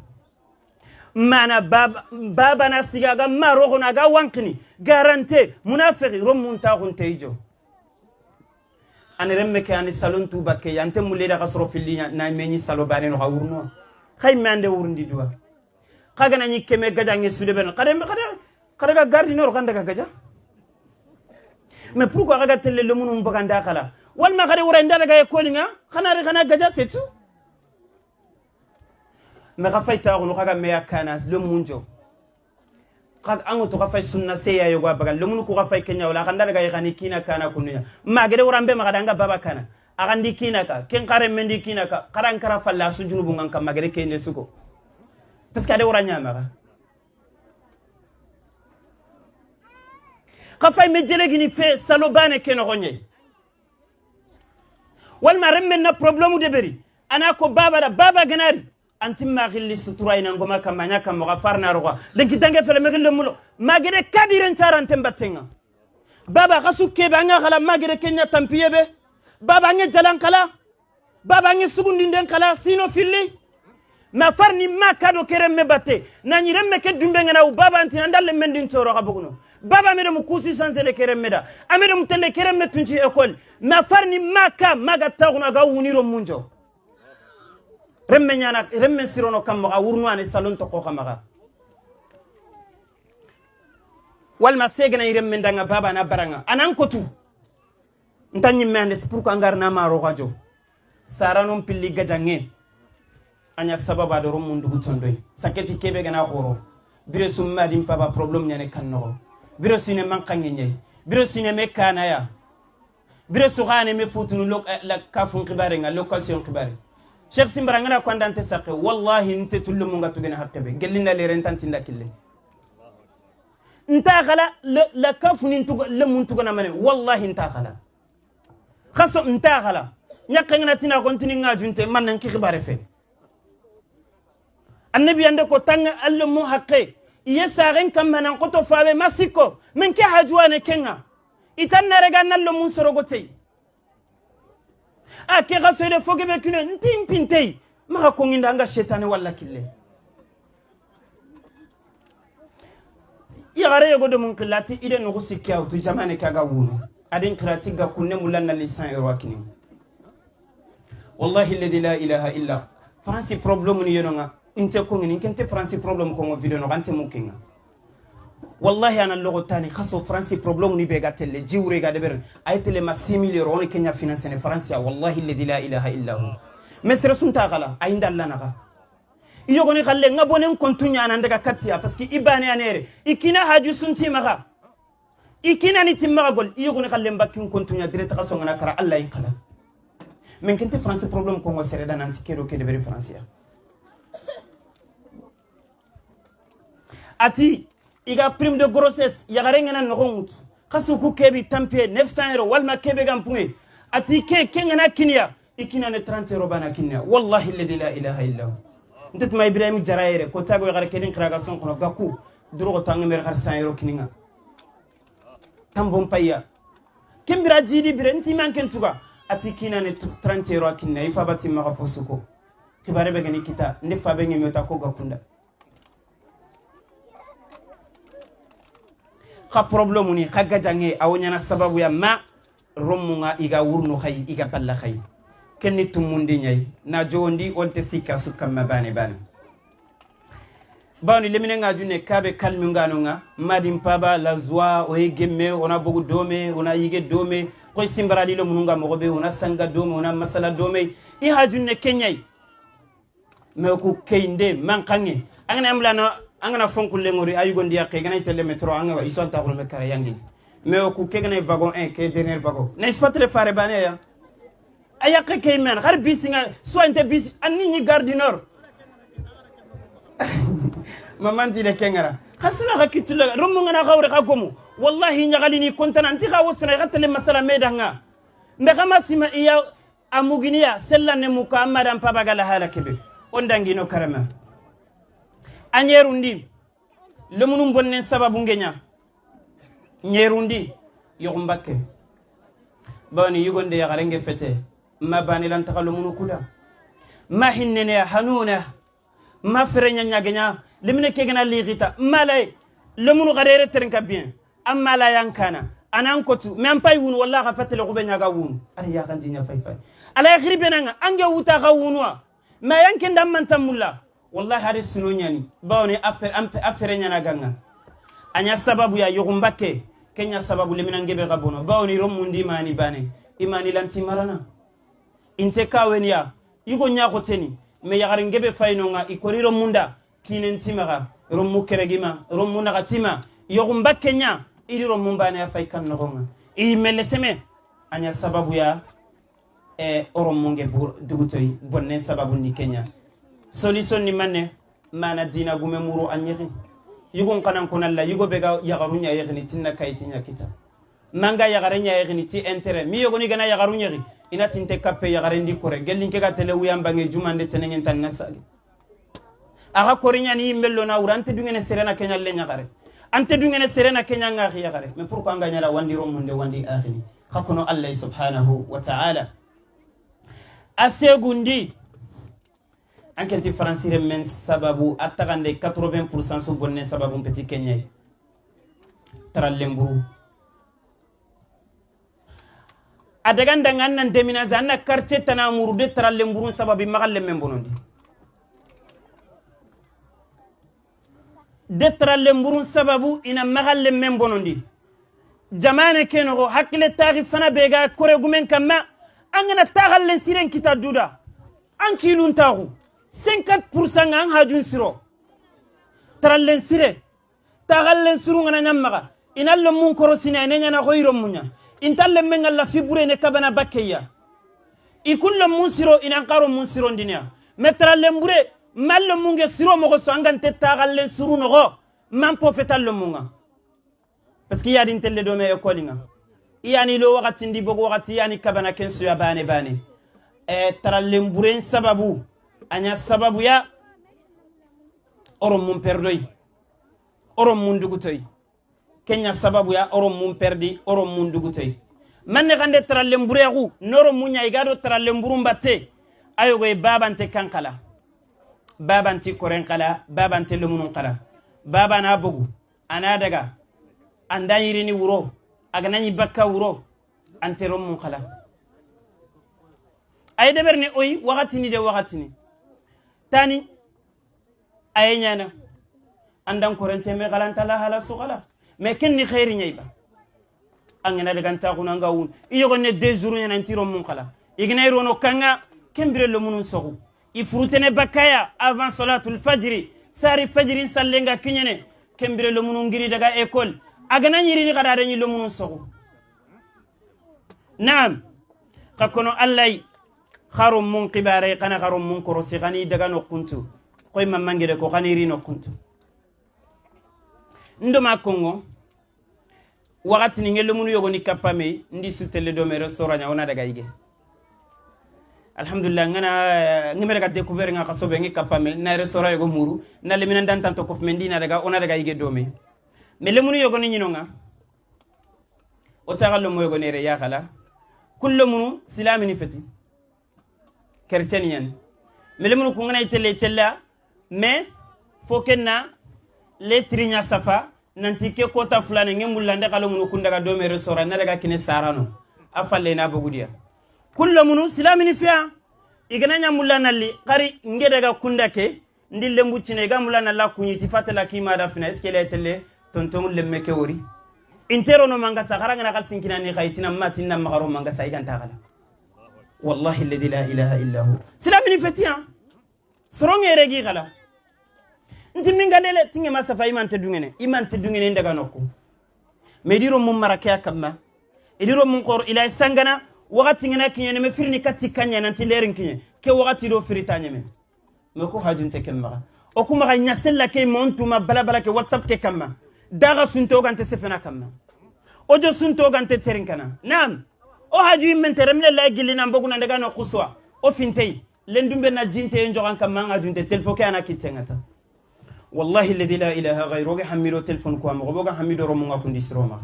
Mana baba na sigaga ma rogo na ga wankini garante munafiki romun ta gunte ijo ani remme ke ani salon tuba ke yante muleda kasro filli na meni salo bane no hawurno khay mande wurundi duwa kaga na nyikeme gaja ngi sude ben kade kade kade ga gardi nor kanda ga gaja mais pourquoi kaga telle le munu mbaganda kala wal ma kade wura ndala ga ekolinga khana re khana gaja c'est tout mais ka fayta ko kaga me yakana le munjo kaga ango to ka fay sunna se ya yoga bagan le munu ko ka fay kenya wala khanda ga khani kina kana kununya ma gede wura mbe ma kada baba kana agandi kina ka ken kare mendi kina ka karan kara falla su junubu ngan kam magere kene suko parce que ade wura nyama ka fay me jele gini fe salobane ken ronye wal ma remmen na problème de beri ana ko baba da baba ganari antim ma khilli sutura ina ngoma kamanya kam mo farna roga lenki dange fele me khillo mulo magere kadiren charan tembatenga baba khasu kebe anga khala magere kenya tampiyebe baba nge jalan kala baba nge sugundi den kala sino filli ma farni ma kado keremme batte nani remme ke dumbe ngana u baba antina ndalle mendin toro kabuguno baba mere mu kusi sanzele keremme da amere mu telle keremme tunci école ma farni ma ka maga taguna ga wuniro munjo remme nyana remme sirono kam ga wurnu ani salon to ko kamaga wal ma segna iremme ndanga baba na baranga anan kotu ntanyi mende pour ko angar na maro gajo saranon pilli gajange anya sababa do romundu gutondoy saketi kebe gana khoro bire summa dim papa problème nyane kanno bire sine man kange nyai bire sine me kana ya bire sukhane me futunu lok la kafun khibare nga location khibare Cheikh Simbara ngana ko andante sakke wallahi nte tullu munga tugena hakkebe gellinda le rentanti ndakille nta khala la kafun tugo le mun tugona mane wallahi nta khala khaso nta khala nyakka ngana tina kontini ngajunte man nan ki khibare fe annabi ande ko tanga allo mu hakke yesa ren kam manan qoto faabe masiko men ke hajuane kenga itan narega nallo mun sorogo tey a ke khaso de foge be kino ntim pintey ma ko nginda nga shetane walla kille yagare yogo do mun qillati ide no sikki awtu jamane kaga wuno adin qirati ga kunne mulanna lisan euro akini wallahi alladhi la ilaha illa faransi problème ni yonga inte ko ngini kente faransi problème ko ngo video no gante mukinga wallahi ana logo tani khaso faransi problème ni be ga telle jiwre ga deber ay telle ma 6000 euro on kenya finance ne faransi wallahi alladhi la ilaha illa hu mesre sunta gala ay ndalla naga iyogoni khalle ngabonen kontunya ana ndaga katia parce que ibane anere ikina haju sunti maga ikina ni timmaga gol iyogoni khalle mbakkin kontunya direct khaso ngana kara Allah in khala men kente faransi problème ko ngo sereda nanti kero ke deberi faransi ati iga prime de grossesse yagare ngana no khasu ku kebi tampie 900 euro walma kebe gampunge ati ke ngana kinya ikina ne 30 euro bana kinya wallahi alladhi la ilaha illa hu ntetma Ibrahim Jaraire ko tago yagare kedin kraga son kono gaku duro tanga mer har 100 euro kininga tambon paya kembira jidi bire nti manken tuga ati kina ne 30 euro kinna ifa bati ma fosuko kibare be gani kita ndi fa be ngemi ta ko gakunda ka problème ni ka gajange awonya na sababu ya ma romunga iga wurnu khay iga balla khay kenni tumundi nyai na jondi onte sika sukam bane bane bawni lemine ngajune kabe kalmi ngano nga madim paba la zwa o gemme ona bogu dome ona yige dome koy simbarali lo mununga mogobe ona sanga dome ona masala dome i hajune kenyai me ko keinde mankange angana amlana angana fonkule ngori ayugondi yakke gana tele metro anga wa isonta ko me kare yangi me ko ke gana wagon 1 ke dernier wagon na isfatle fare bane ya ayaqe ke men har bisinga soit inte bisi anni ni gare du nord maman di le kengara khasuna ga kitula romu ngana gawre ga gomu wallahi nyagali ni kontana anti ga wosuna ga tele masala medanga me gama sima iya amuginiya sella ne muka amadan pabagala halakebe on dangino karama anyerundi lemunum bonnen sababu ngenya nyerundi yogumbake bani yugonde ya garenge fete ma bani lan tagalumunu kula ma hinnene hanuna ma ferenya nyagenya Lemine ke gana ligita malay lemunu gadere terinka bien amma la yankana anan kotu me ampay wunu wallahi fatele ko be nyaga wunu ari ya kan dinya fay fay ala khribe nanga ange wuta ga wunwa ma yanken dam man tamulla wallahi hari sino nyani bawni affaire ampe affaire nyana ganga anya sababu ya yogumbake kenya sababu lemina ngebe gabono bawni romundi mani bane imani lanti marana inte kawenya yugo nyako teni me yagare ngebe fayno ikoriro munda kinenti maga romu keregima romu nagatima yogumbake nya ili romu bane afay kan nogonga i meleseme anya sababu ya oromunge dugutoy bonne sababu ni kenya solution ni manne mana dina gume muru anyiri yugon kanan konalla yugo bega yagarunya yegni tinna kaytinya kita manga yagarenya yegni ti entere mi yogoni gana yagarunya ina tinte kappe yagarendi kore gellinke ga tele wuyambange jumande tenengen tan nasali aga korinya ni mello na urante dungene serena kenya le nyagare ante dungene serena kenya ngari yagare mais pourquoi nga nyala wandi romunde wandi akhini hakono Allah subhanahu wa ta'ala asegundi ankenti francire men sababu atagande 80% su bonne sababu petit kenya tralemburu adaganda ngannan deminaza anna quartier tanamuru de tralemburu sababu magalle men bonondi de tralemburu sababu ina magalle men bonondi jamane kenogo hakile tari fana bega kore gumen kamma angana tagallen siren kita duda an kilun tagu 50% an hajun siro trallen sire tagallen siru ngana nyamaga inallo mun korosina ene nyana goyro munya intalle men alla fibure ne kabana bakkeya ikullo mun siro inan qaro mun siro ndinya me trallen bure mallo munge siro mogo so angante tagallen siru nogo man profetallo munga parce que yadin telle do me ekolinga yani lo wakati ndi bogo wakati yani kabana kensu ya bane bane trallen buren sababu anya sababu ya orom mun perdoy orom mun dugutoy kenya sababu ya orom mun perdi orom mun dugutoy manne gande trallen bureegu noro munya igado trallen burun batte ayogo e babante kankala babanti koren kala babante lumunun kala baba na bogu ana daga andayirini wuro aganani bakka wuro antero mun kala ay deberni oy wakatini de wakatini tani ay nyana andan korente me galanta la hala sugala me kenni khairi nyayba angena daga nta kuna ngawun iyogo ne deux jours nyana ntiro mun kala igna irono kanga kembire lo munun sogu ifrutene bakaya avant salatul fajri sari fajri sallenga kinyene kembire lo munun ngiri daga école agana nyiri ni gada ni lo munun sogu naam kakono allay kharum mun qibare kana kharum mun korosi gani daga no kuntu koy mamangere ko ganiri no kuntu ndoma kongo wakati ni ngelo munu yogo ni kapame ndi sutele do me restaurant nya ona daga yige alhamdulillah ngana ngimere ka découvert nga kasobe ngi kapame na restaurant yogo muru na lemina ndantan to kof mendina daga ona daga yige do me me lemunu yogo ni nyinonga o tagallo mo yogo nere ya khala kullu munu silamini fati chrétien yan me lemunu ko ngana itele tella mais fo kenna letrinya safa nanti ke kota fulane ngemulla ndaka munu kundaga do me restaurant na daga kine sarano afalle na bogudia kullu munu silamini fiya igana nyamulla nalli qari ngedaga kundake ndille mbuccine ga mulla nalla kunyiti fatala kima da fina eskele telle tonton lemme ke wori intero no manga sakara ngana kal sinkina ni khaytina matinna magaro manga sa iganta kala wallahi alladhi la ilaha illa hu silamini fatiya soronge regi kala nti minga lele tinge masafa imante dungene ndaga nokku mediro mum marakea kamma idiro mum qor ila sangana wakati ngana kinyene me firni kati kanya nanti lerin kinye ke wakati do firita nyeme me ko hajunte kemma o kuma ga nyasella ke montuma bala bala ke whatsapp ke kamma daga sunto gante sefena kamma ojo sunto gante terinkana nam o haju men teremle la gilina mboguna ndaga no khuswa o fintei lendumbe na jinte njogan kamma ngajunte telefo ke ana kitengata والله الذي لا اله غيره حميدو تليفون كو امغو بوغا حميدو رومو كوندي سروما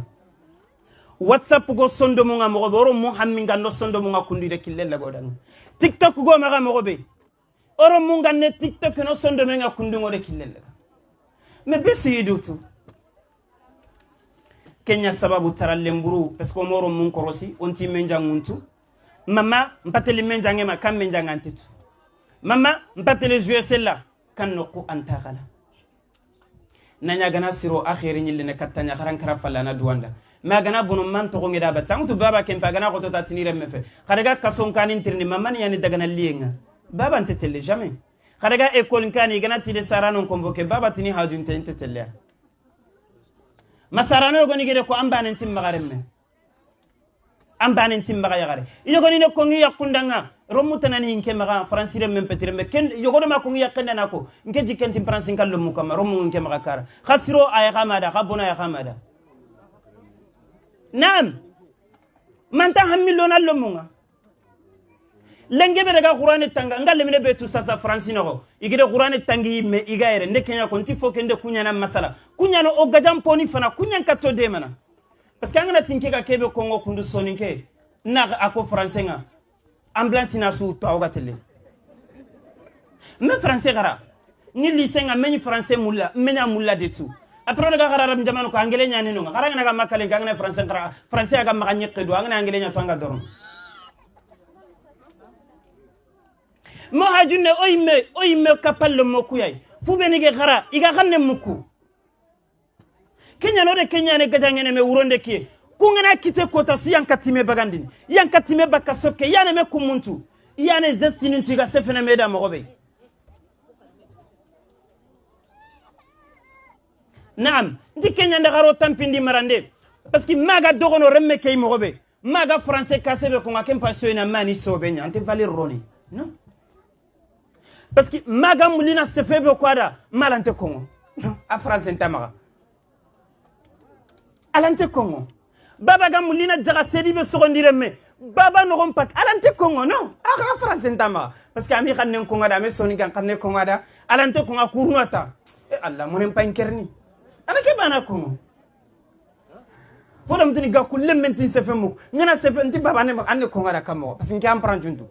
واتساب go sondo mo ngamo bo romo hamminga no sondo mo ngakundi de killella godan tiktok go maga mo be oro mo nganne tiktok no sondo me ngakundi ngode killella Mais be siyidutu kenya sababu tarallemburu parce que moro mun korosi onti menjanguntu mama mpateli menjange ma kam menjangantitu mama mpateli jouer sella kan noku antagala nanya gana siro akhiri nyille ne katanya kharan kara falana duwanda ma gana bunu man to ngeda ba tangu baba kempa gana ko tota tinire mefe khadaga kason kanin tirni mama ni yani dagana lienga baba ntetelle jamais khadaga école kani gana tile sarano convoqué baba tini hajunte ntetelle masarano goni gede ko ambane timmagaremme ambane timmaga yagare yogoni ne ko ngi yakundanga romutana ni nke maga francire mem petirembe ken yogono ma ko ngi yakenda nako nke jikenti francin kallo mukama romu nke maga kara khasiro ay khamada khabona ay khamada naam man ta hamilo na lomunga lenge be daga qur'an tanga ngalle mine be tout ça sa francine ko igide qur'an tangi me igaire ne kenya ko nti fokende kunya na masala kunya no o gajam poni fana kunya ka to de mana parce que angana tinke ka kebe kongo kundu soninke na ako français nga ambulance na su to awga tele me français gara ni lycée nga meni français mulla menya mulla de tout après daga gara ram jamano ko anglais nyani no gara ngana ga makale ga ngana français gara français ga ma nyekke do angana anglais nya to anga doron mo hajunne oyime kapallo mokuyay fu be nige gara iga ganne muku kenya no de kenya ne gajangene me wuronde ki kungana kite kota su yankatime bagandini yankatime bakasoke yane me kumuntu yane zestini ntiga sefene meda mogobe naam ndi kenya ndagaro tampindi marande parce que maga dogono remme kay mogobe maga français kasebe ko ngakem passo ina mani sobenya ante valer roni non parce que maga mulina sefebe kwada malante kongo a français ntamaga alante kongo baba ga mulina jaga sedi be sogondire me baba no rompak alante kongo non a français ntamaga parce que ami xannen kongo da me soni kan xanne kongo da alante kongo kurnota e Allah monen pankerni ana ke bana kongo fodam tini ga kulle mentin sefe mu ngana sefe nti baba ne anne kongo da kamo parce que am prend juntu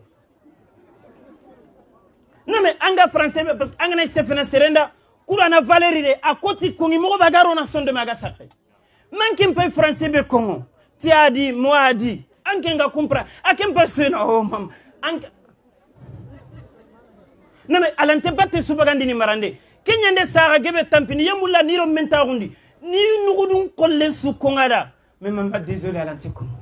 non mais anga français parce que anga na sefena serenda kurana valérie de akoti kongi mo bagaro na sonde maga sakhe mankin pay français be kongo ti adi mo adi anke nga kumpra akem pasena oh mam anke non mais alante batte subagandi ni marande kenyande sara gebe tampini yemulla niro menta rundi ni nugudun kolle su kongada mais mama désolé alante kongo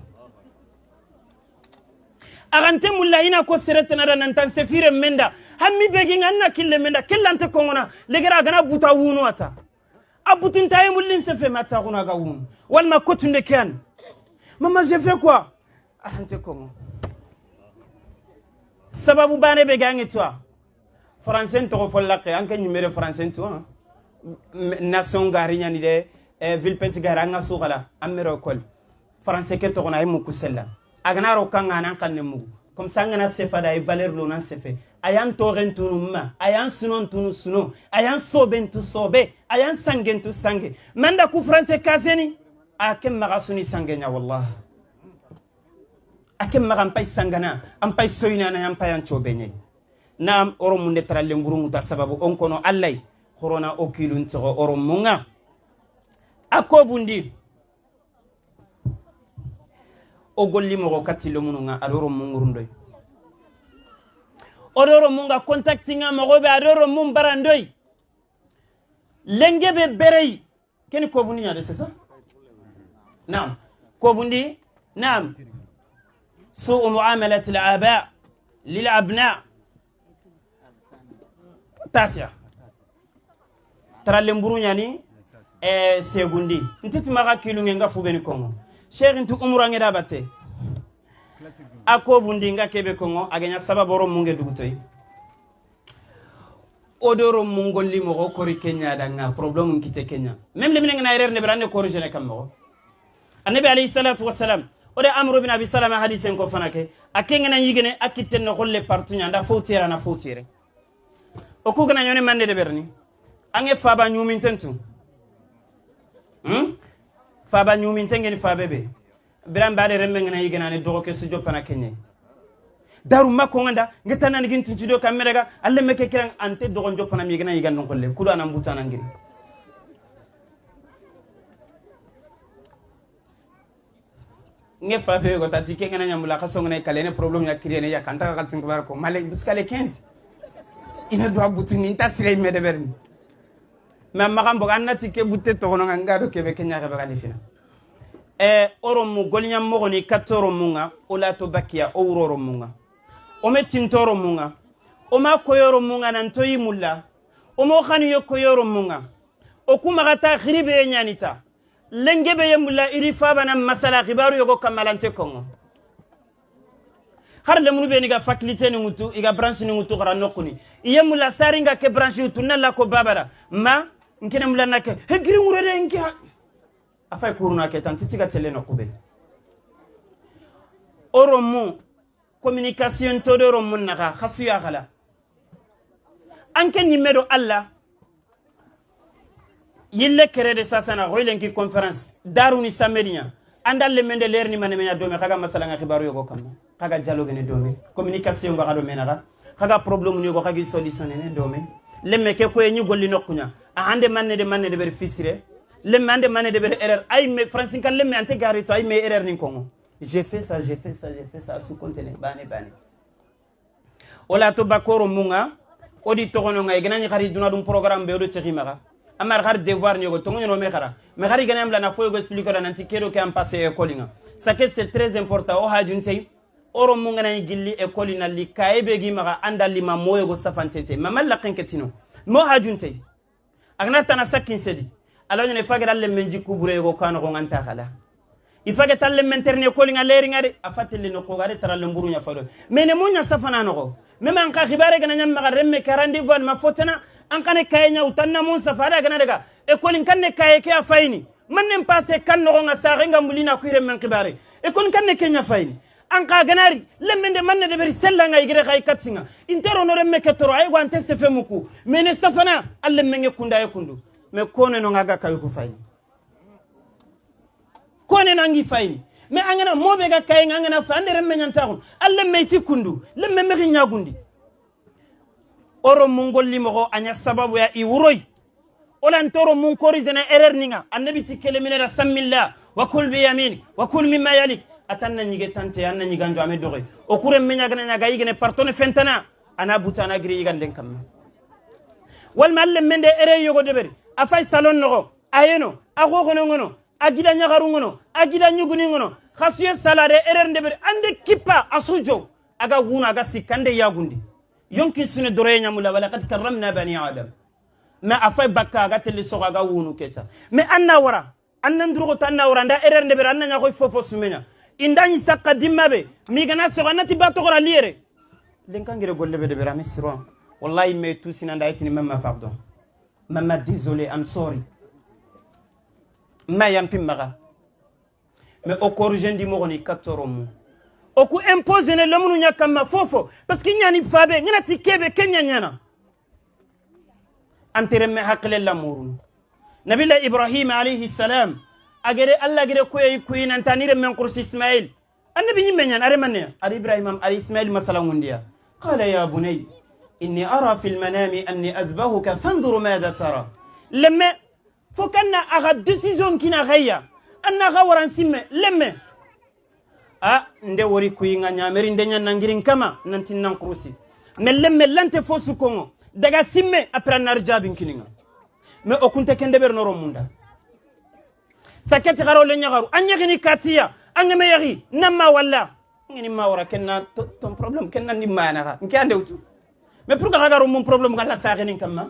agante mulla ina ko seretena da nantan sefire menda hammi begi nganna kille menda kellante kongona legera gana buta wunu ata abutun tayi mullin sefe mata guna ga wunu walma kotunde kan mama je fais quoi alante kongo sababu bane be gangi toi français to follaqe anke numéro français to nation gari nyani de ville penti gara nga sugala amero école français ke to gona ay mukusella agnaro kanga nan kanne mugu comme ça ngana sefa da valeur lo nan sefe ayan toren tunu ma ayan sunon tunu suno ayan soben tu sobe ayan sangen tu sange manda ku français kaseni akem magasuni sangenya wallah akem magampai sangana ampai soyina na ampai an chobenye naam oro munde tralle ngurungu ta sababu on kono allay corona okilun to oro munga akobundi o golli mo katilo mununga adoro mungurundoy odoro munga contactinga mo be adoro mum barandoy lenge be berey ken ko bundi nyaade c'est ça naam ko bundi naam سوء معاملة الآباء للأبناء تاسع ترى لمبرو يعني سيغوندي انت تماغا كيلو nga fu beni kongo cheikh ntu umura ngeda batte ako bundi nga kebe kongo agenya sababoro munge dugutoy odoro mungolli mo kori kenya danga problème nkite kenya même le minenga na erreur ne brane corriger kam mo annabi alayhi salatu wassalam ode amru bin abi salama hadisen ko fanake akenga na yigene akitten no golle partout nyanda fotira na fotire o ku gana nyone mande de berni ange faba nyumin tentu faba nyumin tengeni fabebe biran baade rembe ngana yigena ne dogo ke sujo pana kenye daru makko nganda ngetana ni gintu do kamera ga alle meke kiran ante dogo jopana mi yigena yigan non golle kudu anan butana ngiri Nge fa pe ko tati ke ngana nyamula ka songna kale ne problème ya kirene ya kanta ka sin ko male jusqu'à les 15 ina do abutu ni ta sire me de berni ma magambo annati ke butte to hono ngado ke be kenya ka ba fina oro mu golnya mo ni katoro munga ola to bakia o wuroro munga o metin toro munga o ma koyoro munga nan toyi mulla o mo khani yo koyoro munga o kuma gata khribe nyanita lengebe yemulla iri fabana masala khibaru yogo kamalante kongo har le munu be ni ga faculté ni ngutu iga branche ni ngutu gara nokuni yemulla saringa ke branche utu nalla ko babara ma nkene mulla nake he giri ngure de nki afay kuruna ke tan titi ga tele no kube oromu communication to do romun naka khasiya khala anke ni medo alla yille kerede sasana hoylenki conférence daruni samedinya andalle mende lerni mané menya dome kaga masala nga khibaru yogo kamma kaga dialogue ne dome communication ga do menara kaga problème ni yogo kagi solution ne dome lemme ke ko enyi golli nokkunya a hande manne de ber fisire lemme ande manne de ber erreur ay me francine kan lemme ante gari to ay me erreur ni kongo j'ai fait ça j'ai fait ça j'ai fait ça sous conteneur bane bane wala to bakoro munga odi togono nga igana ni khari duna dum programme be odo tximaga amar khar devoir ni go tongo no me khara me khari ganam la na foyo go expliquer la nanti kedo ke am passer école nga ça que c'est très important o hajun tay oro munga na gilli école na li kaybe gi maga andali ma moyo go safantete ma malla kenketino mo hajun tay agna tana sakin sedi ala ne fagira le menji kubure go kanu go nganta khala ifaga talle menterne école nga leri ngari afatelle no ko gari taralle mburu nya fado mene munya safana no go meme an ka khibare gana nyam maga remme karandi voile ma fotena an kane kayenya utanna mun safara gana daga école kan ne kaye ke afayni man nem passé kan no nga sa nga mulina ku remme khibare école kan ne kenya fayni an ka ganari lemmende manne de beri sella nga igre kay katsinga intero no remme ke toro ay wan teste fe muku mene safana alle menge kunda e kundu me kone no ngaga kayu ku fayni kone nangi fayni me angana mobe ga kay ngana fa andere me nyanta alle meyti kundu lemme me nyagundi oro mungol limogo anya sababu ya iwuroy olan toro mun korizena erreur ninga annabi tikele minera samillah wa kul bi yamin wa kul mimma yalik atanna nyige tante anna nyiganjo ame doge o kurem me nyagana nyaga yigene partone fentana ana butana giri yiganden kamma wal malle mende erreur yogo deberi afay salon nogo ayeno a gono ngono agida nyagaru ngono agida nyuguni ngono khasiye salare erreur ndeberi ande kipa asujo aga wuna aga sikande yagundi yonki sune dore nyamula wala qad karramna bani adam ma afay bakka aga telli soga aga wunu keta me anna wara anna ndrugo tanna wara nda erreur ndeberi anna nyakoy fofo sumenya indani sakka dimmabe mi gana soga nati bato gora liere lenkangire golle be debera mesiro wallahi me tusina nda itini mama pardon mama désolé I'm sorry ma yampi maga mais au corrigé ndi mo ni katoromu o ku imposer ne lamunu nyakama fofo parce que nyani fabe ngana ti kebe kenya nyana antere me hakle lamuru nabila ibrahim alayhi salam agere allah gere koy kuyin antanire men qursi ismail annabi nyimme nyan are manne ari ibrahim ari ismail masalangundiya qala ya bunay inni ara fi almanami anni adbahuka fanzur madha tara lamma fokana aga décision kina gaya anna gawaran simme lemme a nde wori kuyinga nyameri nde nyanna ngirin kama nanti nan qursi me lemme lante fosu kongo daga simme après nar jabin kininga me okunte kende ber noro munda sakati garo le nyagaru anyagini katiya angame yagi namma walla ngini mawra kenna ton problème kenna ni mana nki ande utu mais pour que garo mon problème ngala saxini kamma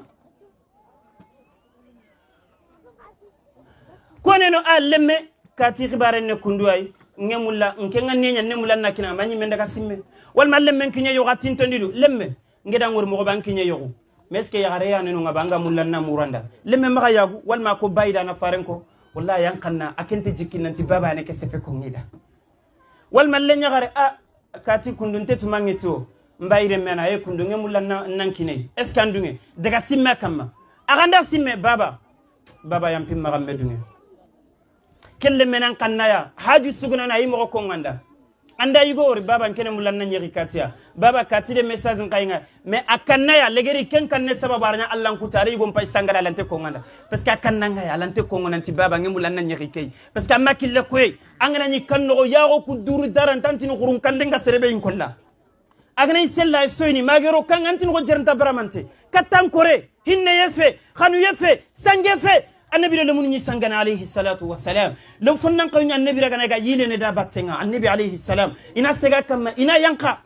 kone no a lemme kati khibare ne kundu ay ngemulla nke ngane nya nemulla nakina manyi men daga simme wal ma lemme kinya yo gatin tondidu lemme ngeda ngor mo ban kinya yogu mais est-ce que yagare ya nenu ngabanga mulla na muranda lemme maga yagu wal ma ko bayda na farenko wallahi yankanna akente jikkinanti baba ne kese fe ko ngida wal ma le nyagare a kati kundunte tumangeto mbayre mena e kundu ngemulla na nankine est-ce que andunge daga simme kamma aganda simme baba baba yampi maga medunge kelle menan kannaya haju suguna na yimo ko nganda Anda yugo wori baba nkene mulanna nyeri katia baba katide message nkayinga mais akanna ya legeri ken kanne sababu arnya Allah nkutare yugo mpay sangala lante konganda parce que akanna ngaya lante kongona nti baba nge mulanna nyeri kay parce que amakille koy angana ni kanno yago ku duru daran tantini khurun kandenga serebe inkolla agana isella soyni magero kan antini ko jeranta baramante katankore hinne yefe khanu yefe sange fe annabi le mun ni sangana alayhi salatu wassalam lom fonnan kawnya annabi raga ga yile ne da battenga annabi alayhi salam ina sega kam ina yanka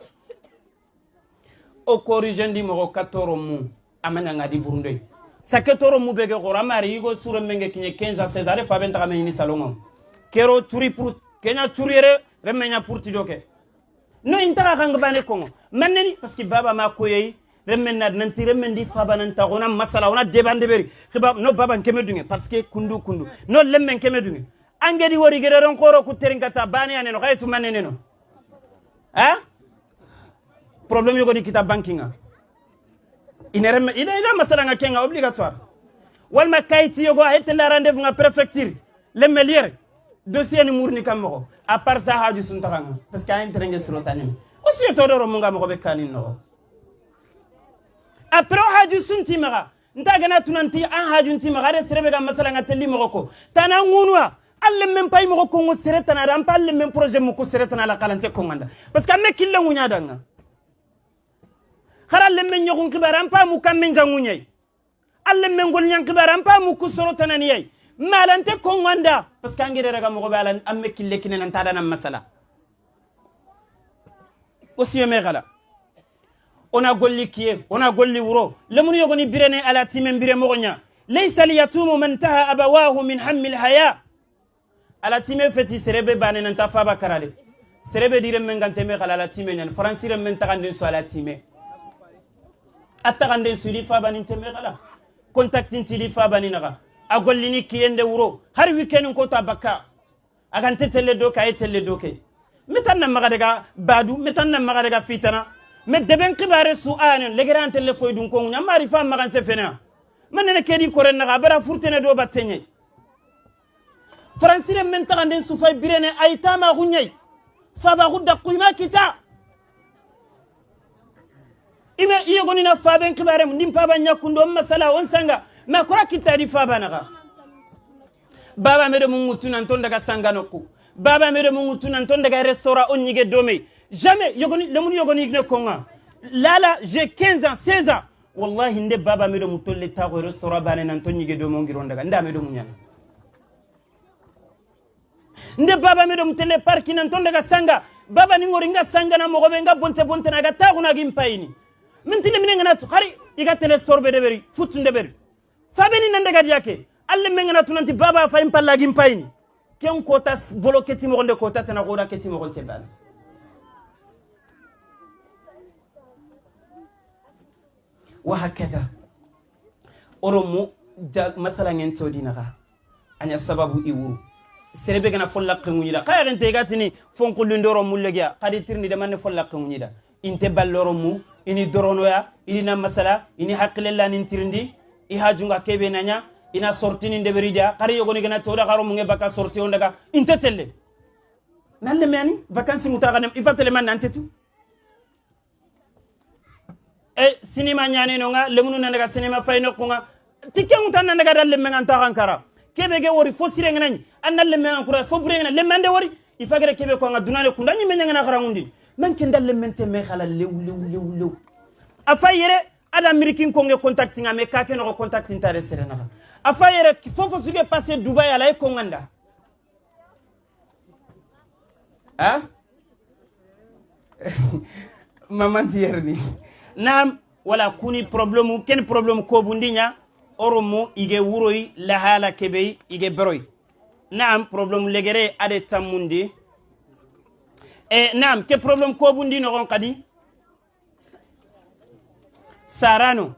o corrigendi mo katoro mu amanya ngadi burunde saketoro mu bege gora mari yigo sura menge kinye 15 à 16 are fa ben ta ni salongo kero turi pour kenya turi remenya pour tidoke no intara kang bane kongo maneni parce que baba ma koyei remmen nad nanti remmen di faba nan ta gona masala ona debande beri khiba no baba nkeme dunge parce que kundu kundu no lemmen keme dunge angedi wori gereron khoro ku terinkata bane ane no khaytu manene no ha problème yogo ni kita bankinga inerem ina ina masala nga kenga obligatoire walma kayti yogo ayte la rendez-vous nga préfecture lemmelier dossier ni mourni kam mo à part ça haju sun taxanga parce que ay terenge sirotani aussi to doro munga mo be kanin no après haju sunti maga nta gana tunanti an haju nti maga re serebe ga masala nga telli mo ko tana ngunwa alle men pay mo ko ngo seretana ram palle men projet mo ko seretana la kalante ko nganda parce que me kille ngunya danga khara le men nyogun kibaram pa mu kam men jangunyai alle men gol nyan kibaram pa mu ku sorotana ni yai malante ko nganda parce que angere raga mo ko balan amme kille kine nan tada nan masala aussi me gala ona golli kiye ona golli wuro lemunu yogoni birene ala timen bire mogonya laysa liyatumu man taha abawahu min hammi alhaya ala time feti serebe bane nan ta faba karale serebe dire men gante me kala ala time nyan francire men taxande so ala time ataxande suli faba nin teme kala contact ntili faba ni naga a gollini kiyende wuro har weekend ko ta bakka agante telle do kay telle do ke metan na maga daga badu metan na maga daga fitana mais deben kibare su'anen legeran telle foy dun ko nyamari fa magan se fena manene kedi koren naga bara furtene do battenye francire men taxande sufay birene aytama xuñay faba xudda kuyma kita ime iyogoni na faben kibare ndim faba nyakundo masala on sanga ma kora kita di faba naga baba medo mungutu nan ton daga sanga nokku baba medo mungutu nan ton daga restaurant on ñige domé jamais yogoni lemunu yogoni ne konga lala j'ai 15 ans 16 ans wallahi nde baba medo mutolle ta go restaurant bane nan ton ñige domé ngiron daga nda medo munyana nde baba medo mutele parki nan ton daga sanga baba ni ngori nga sanga na mogo be nga bonte bonte na ga ta guna gimpayini min tile minen ngana khari iga tele sorbe de beri futunde beri fabeni nan daga diake alle men ngana tunanti baba fa impalla gimpayini ken kota boloketi mo gonde kota tana goda keti mo gonde bana وهكذا oromo masala ngen todi naga anya sababu iwuru serebe gana folla qengunyida kayaren te gatini fonkulundoro mullegia kadi tirni de manne folla qengunyida inte balloro mu ini doronoya ini na masala ini haqqilella nin tirindi i hajunga kebe nanya ina sortini ndeberida kari yogoni gana toda karo munge baka sorti on daga inte telle nalle meni vacances mutaga nem ifatele man nantetu e sinima nyane no nga lemunu nan daga sinima fayno ko nga tikengu tan nan daga dalle men anta kankara kebe ge wori fo sire ngani annal le men ankura fo bure ngana le mande wori ifagere kebe ko nga dunale kunda nyi men ngana xarangundi man ken dalle men te me xala lew lew lew lew afayere ada amerikin ko nge contact nga me ka ke no contact intare serena afayere fofo suge passer Dubai ala ko nganda ha maman tierni nam wala kuni problème ken problème ko bundinya oromo ige wuroy lahala kebey ige beroy naam problème legere ade tamundi e naam ke problème ko bundi no gon kadi sarano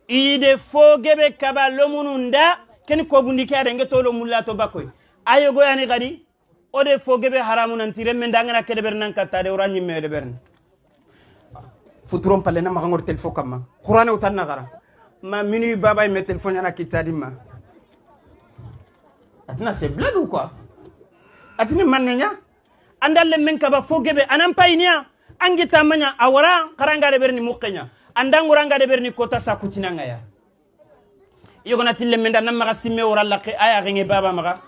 ide fogebe kaba lomununda ken ko bundi ke ade ngetolo mullato bakoy ayogo yani kadi ode fogebe haramu nanti remme ndangana kedeber nan katta de oranyi mede bern futuron palle na magangor telefo kamma qur'ana utanna gara ma minu baba me téléphone yana kitadima atina c'est blague ou quoi atini manenya Andalle men kaba fogebe anan payniya angita manya awara karanga de berni muqenya andanguranga de berni kota sakutinanga ya yogona tille men da namaga simme wora laqi aya renge baba maga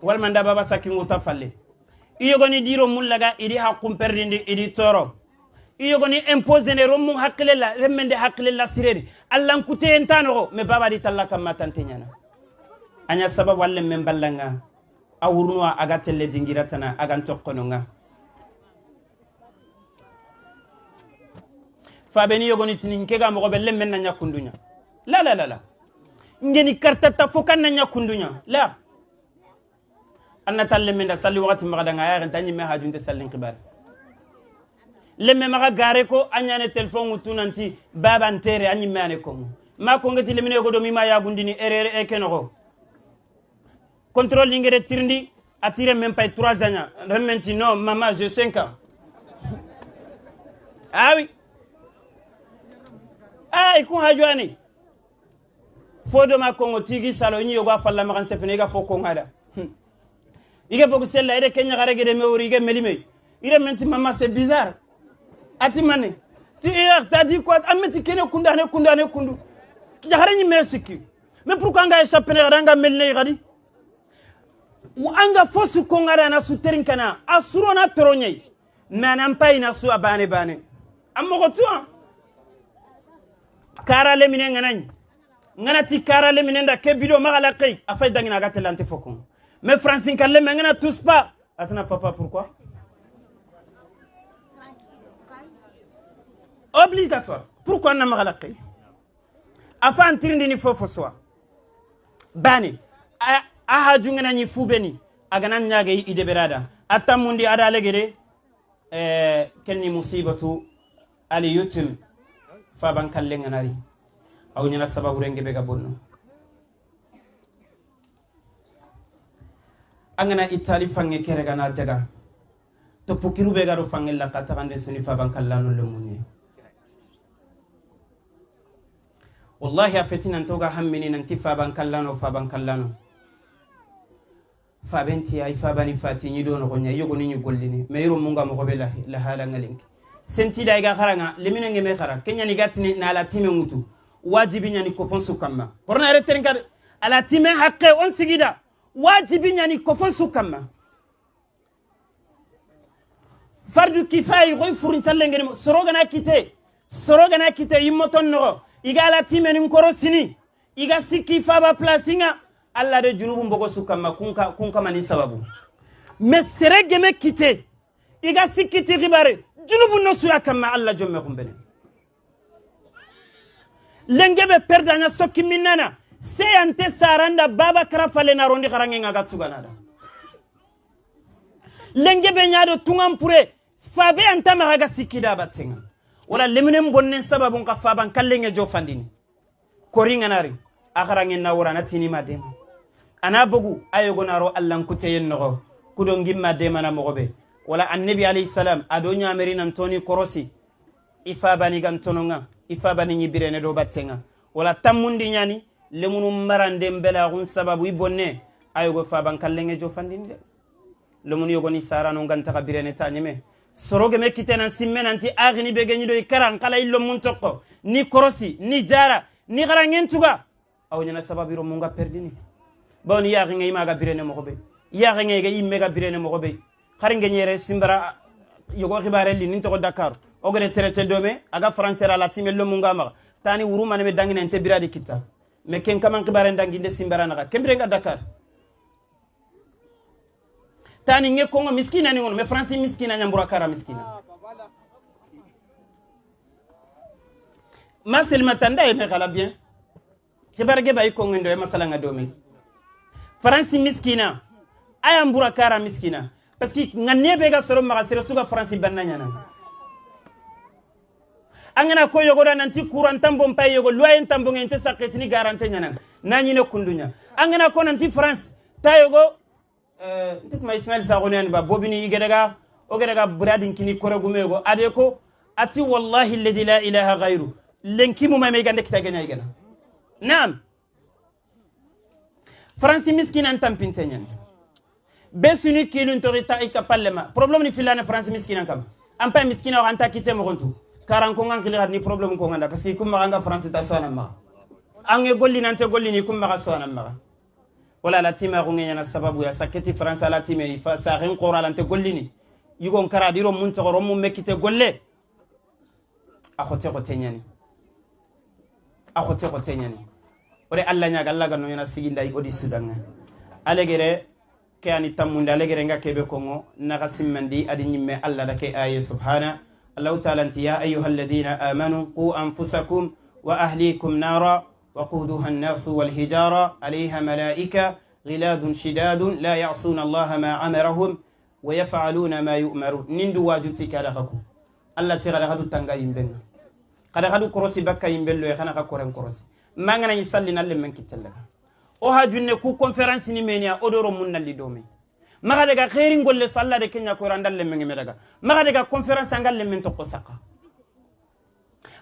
walma nda baba sakingo falle iyogoni diro mullaga idi haqqum perdindi idi toro iyogoni imposer ne romu haqqile la remmende haqqile la sireri allan kute entano me baba di talla kamma tante nyana anya sababu walle men ballanga awurnuwa aga telle dingiratana aga ntokkononga fabeni yogoni tinin kega mogo be lemmen na nyakundunya la la la la ngeni karta ta fokan na nyakundunya la anna talle men da salli wakati magadanga ya renta nyimme hajunte sallin kibar lemme maga gare ko anyane telephone utunanti baba ntere anyimme ane ko ma ko ngati lemine ko do mi ma yagundini erere e kenogo contrôle lingere tirndi atire même pas 3 ans rementi non maman j'ai 5 ans. Ah oui, ah ikun hajuani fodo ma kongo tigi salo nyi yoga falla ma kan sefene ga foko ngada ige bogu sella ide kenya gare gede mewuri ige melime ire menti maman c'est bizarre ati mané tu hier t'as dit quoi ameti kene kunda ne kunda ne kundu ki gare nyi mesiki mais pourquoi nga échapper ne ranga melne gadi anga fosu kongara na suterin kana asuro na toronye manan pay na su abane bane amma ko tuwa kara le minen ngana ngana ti kara le minen da kebido magala kay afay dangina ga telante fokon mais francine kalle me ngana tous pas atana papa pourquoi obligatoire pourquoi na magala kay afan tirindi ni fofo soa bane aha jungana ni fubeni agana nyaage ide berada atamundi ada legere kenni musibatu ali yutim faban kalle nganari aw nyana sababu renge be gabonno angana itali fange kere gana jaga to pukiru be garo fange la katagande suni faban kallano le munye wallahi afetina ntoga hammini nanti faban kallano faban kallano fabenti ay fabani fati ni do no gonya yogo ni gollini mais yoro munga mo gobe la hala ngalinki senti da ga kharanga lemina ngeme khara kenya ni gatini na ala time ngutu wajibi nyani ko fonsu kamma korna re terin kad ala time hakke on sigida wajibi nyani ko fonsu kamma fardu kifay goy furin salle ngene soroga na kite yimmoton no iga ala time ni korosini iga sikki faba placinga Allah de junubu mbogo sukama kunka kunka mani sababu mais serege me kite iga sikiti ribare junubu no suya kama Allah jomme kumbene lengebe perdanya sokki minana se ante saranda baba krafale na rondi kharange ngaga tsuganada lengebe nyaado tungampure fabe anta magaga sikida batenga wala lemine bonnen sababu ka faban kallenge jofandini koringa nari akharange na wora na tini madem ana bogu ayogo naro allan kuteyen nogo kudo ngimma demana mogobe wala annabi alayhi salam adonya amerina ntoni korosi ifabani gantononga ifabani nyibirene do battenga wala tammundi nyani lemunu marande mbela gun sababu ibonne ayogo faban kallenge jofandini de lemunu yogo ni sarano nganta ka birene tanyeme soroge me kitena simme nanti agni be genyi do ikaran kala illo mun tokko ni korosi ni jara ni garangen tuga aw nyana sababu ro munga perdini bawni ya ngi ma ga birene mo be ya ngi ga yimme ga birene mo be xar ngi nyere simbara yogo xibare li nin to Dakar o gere traité dome aga français la time lo munga ma tani wuru man me dangine te biradi kita me ken kaman xibare ndanginde simbara naga kembre nga Dakar tani nge kongo miskina ni ngono me français miskina nyambura kara miskina ma selma tanda e me khala bien xibar ge bay kongo ndo e masala nga dome faransi miskina ayambura kara miskina parce que ngane be ga soro maga sere suga faransi banna nyana angana ko yogo da nanti courant tambon pay yogo loyen tambon ente saketini garante nyana nani ne kundunya angana ko nanti france ta yogo ntik ma Ismail Sagoni ba bobini igedega ogedega bradin kini koregume yogo adeko ati wallahi alladhi la ilaha ghayru lenki mu may gande kita ganya igana naam faransi miskina antampinte nyana Be suni kilun tori ta ika pallema problème ni filana France miskina kam ampa miskina anta kite mo gontu karan ko ngan kili ni problème ko nganda parce que kum ma France ta sona ma ange golli nante golli ni kum ma sona ma wala la tima ko ngenya na sababu ya saketi France la time ni fa sa ren qora lante golli ni yugon kara diro mun to ro mun mekite golle a khote khote nyani a khote khote nyani ore alla nyaga alla gano yana siginda odi sudanga alegere ke ani tammunde alegere nga kebe kongo naga simmandi adi nyimme alla da ke aye subhana Allah ta'ala anti ya ayyuhalladhina amanu qu anfusakum wa ahlikum nara waquduha an-nas wal hijara alayha malaika ghiladun shidadun la ya'suna Allah ma amarahum wa yaf'aluna ma yu'marun nindu wajuti kala xaku alla ti gada xadu tanga yimbenga kada xadu korosi bakka yimbello e xana xa koren korosi mangana yi salli nalle men kittellaga o ha junne ku conférence ni menia odoro mun nalli dome maga daga khairin golle salla de kenya ko randalle men me daga maga daga conférence angalle men to qosaka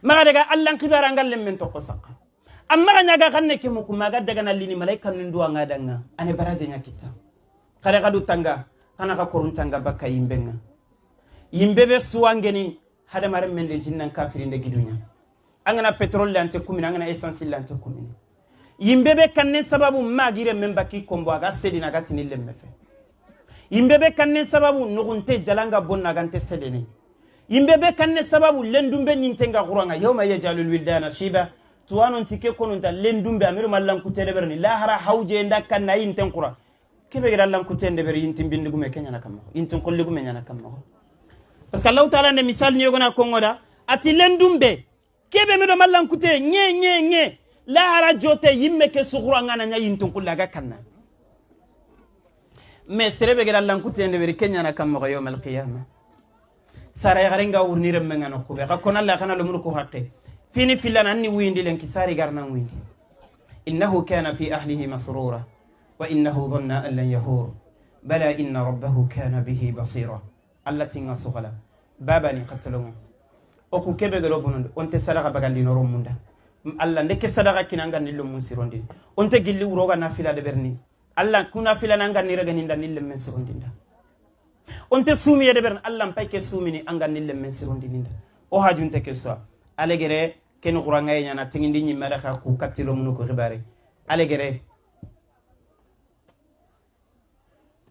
maga daga allan khibara angalle men to qosaka amma nyaga xanne ke muku maga daga nalli ni malaika ndu anga danga ane baraje nya kitta kada xadu tanga kana ka korun tanga bakka yimbenga yimbebe suwangeni hada mare men de jinnan kafirin de gidunya angana petrol lante kumina angana essence lante kumina yimbebe kannen sababu magire men baki kombo aga sedina gatini lemmefe yimbebe kannen sababu nugunte jalanga bonna gante sedene yimbebe kannen sababu lendumbe nintenga quranga yawma yajalul wildana shiba tuwanon tike konunta lendumbe amiru mallankute de berni lahara hawje ndakkan na yinten qura kebe gida lankute de beri yintin bindigume kenya na kammo yintin kolligume nyana kammo parce que Allah ta'ala ne misal ni yogona kongoda ati lendumbe kebe mido mallankute nye nye nye lahara jote yimme ke sukhura ngana nya yintun kullaga kanna mais serebe gida lankute de beri kenya na kammo yawm al-qiyamah sara garenga wurnire mengano kube ka kona la kana lumuru ko hakke fini filana anni windi lenki sari garna windi innahu kana fi ahlihi masrura wa innahu dhanna an lan yahur bala inna rabbahu kana bihi basira allati ngasugala babani qatlumu oku kebe gelo bonondo onte sadaqa bagandi no romunda alla ndeke sadaqa kinanga nillo mun sirondi onte gilli uroga nafila de berni alla kuna fila nanga ni rega ninda nille men sirondinda onte sumi de berni alla payke sumini anga nille men sirondinda o hajunte ke so alegere ken quranga nyana tingindi nyimara ka ku katilo munu ko xibare alegere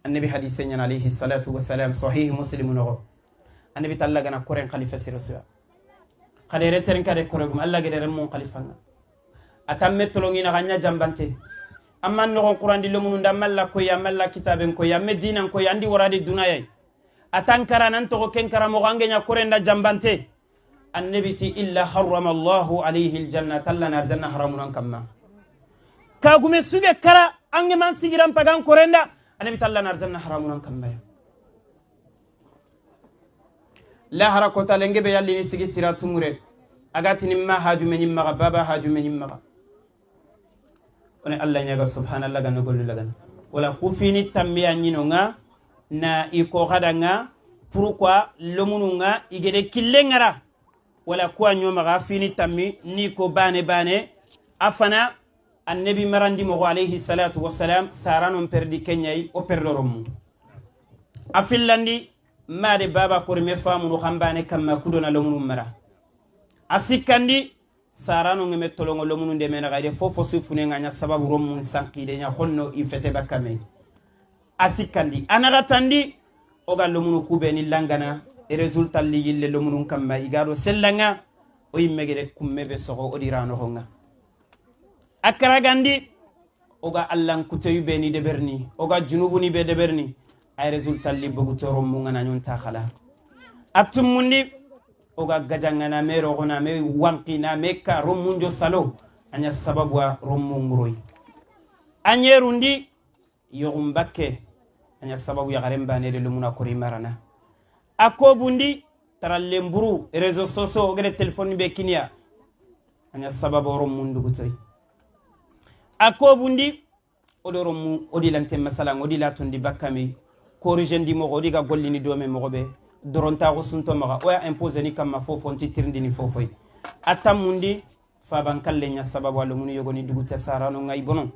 annabi hadise nyana alayhi salatu wassalam sahih muslim no annabi talla gana koren khalifa sirosya khadere teren kare koregum alla gere mon khalifa atamme tolongina ganya jambante amman no qur'an di lomunu ndamalla ko ya malla kitaben ko ya medina ko ya andi waradi dunayay atankara nan to ken karamo gangenya korenda jambante annabi ti illa harrama Allahu alayhi aljanna talla nar janna haramunan kamma kagume suge kara ange man sigiran pagan korenda annabi talla nar janna haramunan kamma la harakota lenge be yalli ni sigi siratumure agati nimma hajume nimma baba hajume nimma one alla nyaga subhanallah gano gollu lagan wala kufini tammiya nyinonga na iko khadanga pourquoi lomununga igede killengara wala kwa nyoma ga fini tammi ni ko bane bane afana annabi marandi mo alayhi salatu wassalam saranon perdi kenyai o perdoromu afillandi made baba korme famu no khambane kamma kudona lomunum mara asikandi sarano ngeme tolongo lomunu de mena gaide fofo sufune nganya sababu romun sankide nya honno ifete bakame asikandi anagatandi oga lomunu kube ni langana e resultat li yille lomunu kamma igado sellanga o yimmegede kumme be sogo odirano honga akaragandi oga allan kuteyu be ni deberni oga junubu ni be deberni ay resultat li bogu torom mu ngana nyon ta khala atumundi oga gajanga na me rogona me wanki na me ka romunjo salo anya sababu romu nguroi anyerundi yogumbake anya sababu ya garemba ne de lumuna kori marana akobundi tarallemburu réseaux sociaux ogere téléphone be kinia anya sababu romundu gutoy akobundi odoro mu odilante masala odila tondi bakame corrigendi mo odiga gollini dome mo be doronta go sunto maga oya imposer ni kamma fofo nti tirndi ni fofoy atamundi faban kalle nya sababu alumunu yogoni dugu tasarano ngai bonon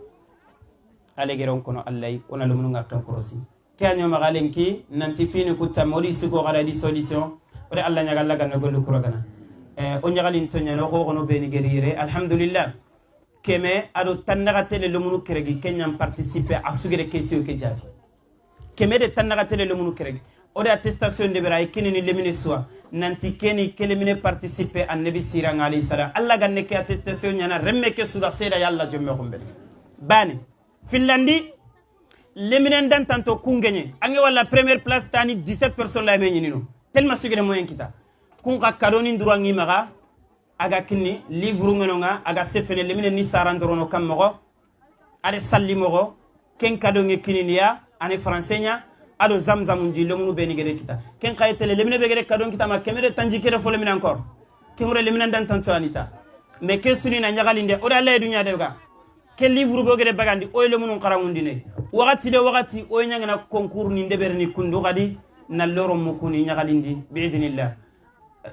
alegere on kono allay ona lumunu ngakkan korosi. Ke anyo magalenki nanti fini kutta mori suko gara di solution ore alla nyaga alla ganna gollu kuragana o nyagalin to nyano ko kono beni gerire alhamdulillah keme ado tannaga tele lomunu keregi kenyan participer a sugere question ke jabi keme de tannaga tele lomunu keregi ode attestation de bera kini ni lemine suwa nanti keni kelemine participer annabi siranga alayhi salam alla ganne ke attestation nyana remme ke sura seda yalla jomme khombe bani finlandi leminen dan tanto kungenye ange wala première place tani 17 personnes la menyini no tellement sugere moyen kita kunga kadoni ndurangi maga aga kinni livre ngononga aga sefene lemine ni sarandorono kammogo ale salli mogo ken kadonge kininiya ane français nya ado zamzam nji lomunu beni gere kita ken kaytele lemine be gere kadon kita ma kemere tanji kere fo lemine encore kemure lemine dan tanto anita mais ke suni na nyagalinde ora lay dunya de ga ke livre bo gere bagandi oy lomunu qarangundine wakati de wakati oy nyangana concours ni ndeberni kundu gadi na loro mukuni nyagalindi biidnillah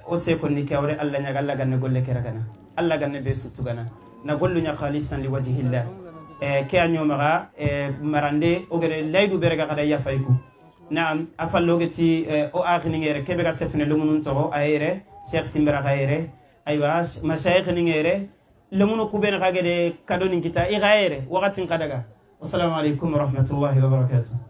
o se ko ni kawre alla nyaga alla ganne golle keragana alla ganne be sutugana na gollu nya khalisan li wajhillah ke anyo maga marande o gere laydu berega kada ya fayku naam afalogeti o akhini ngere kebe ga sefne lumunun to ayere cheikh simbara ayere aywa mashayikh ni ngere lumunu kuben ga gede kadoni kita i ayere wakatin kadaga. Wassalamu alaikum wa rahmatullahi wa barakatuh.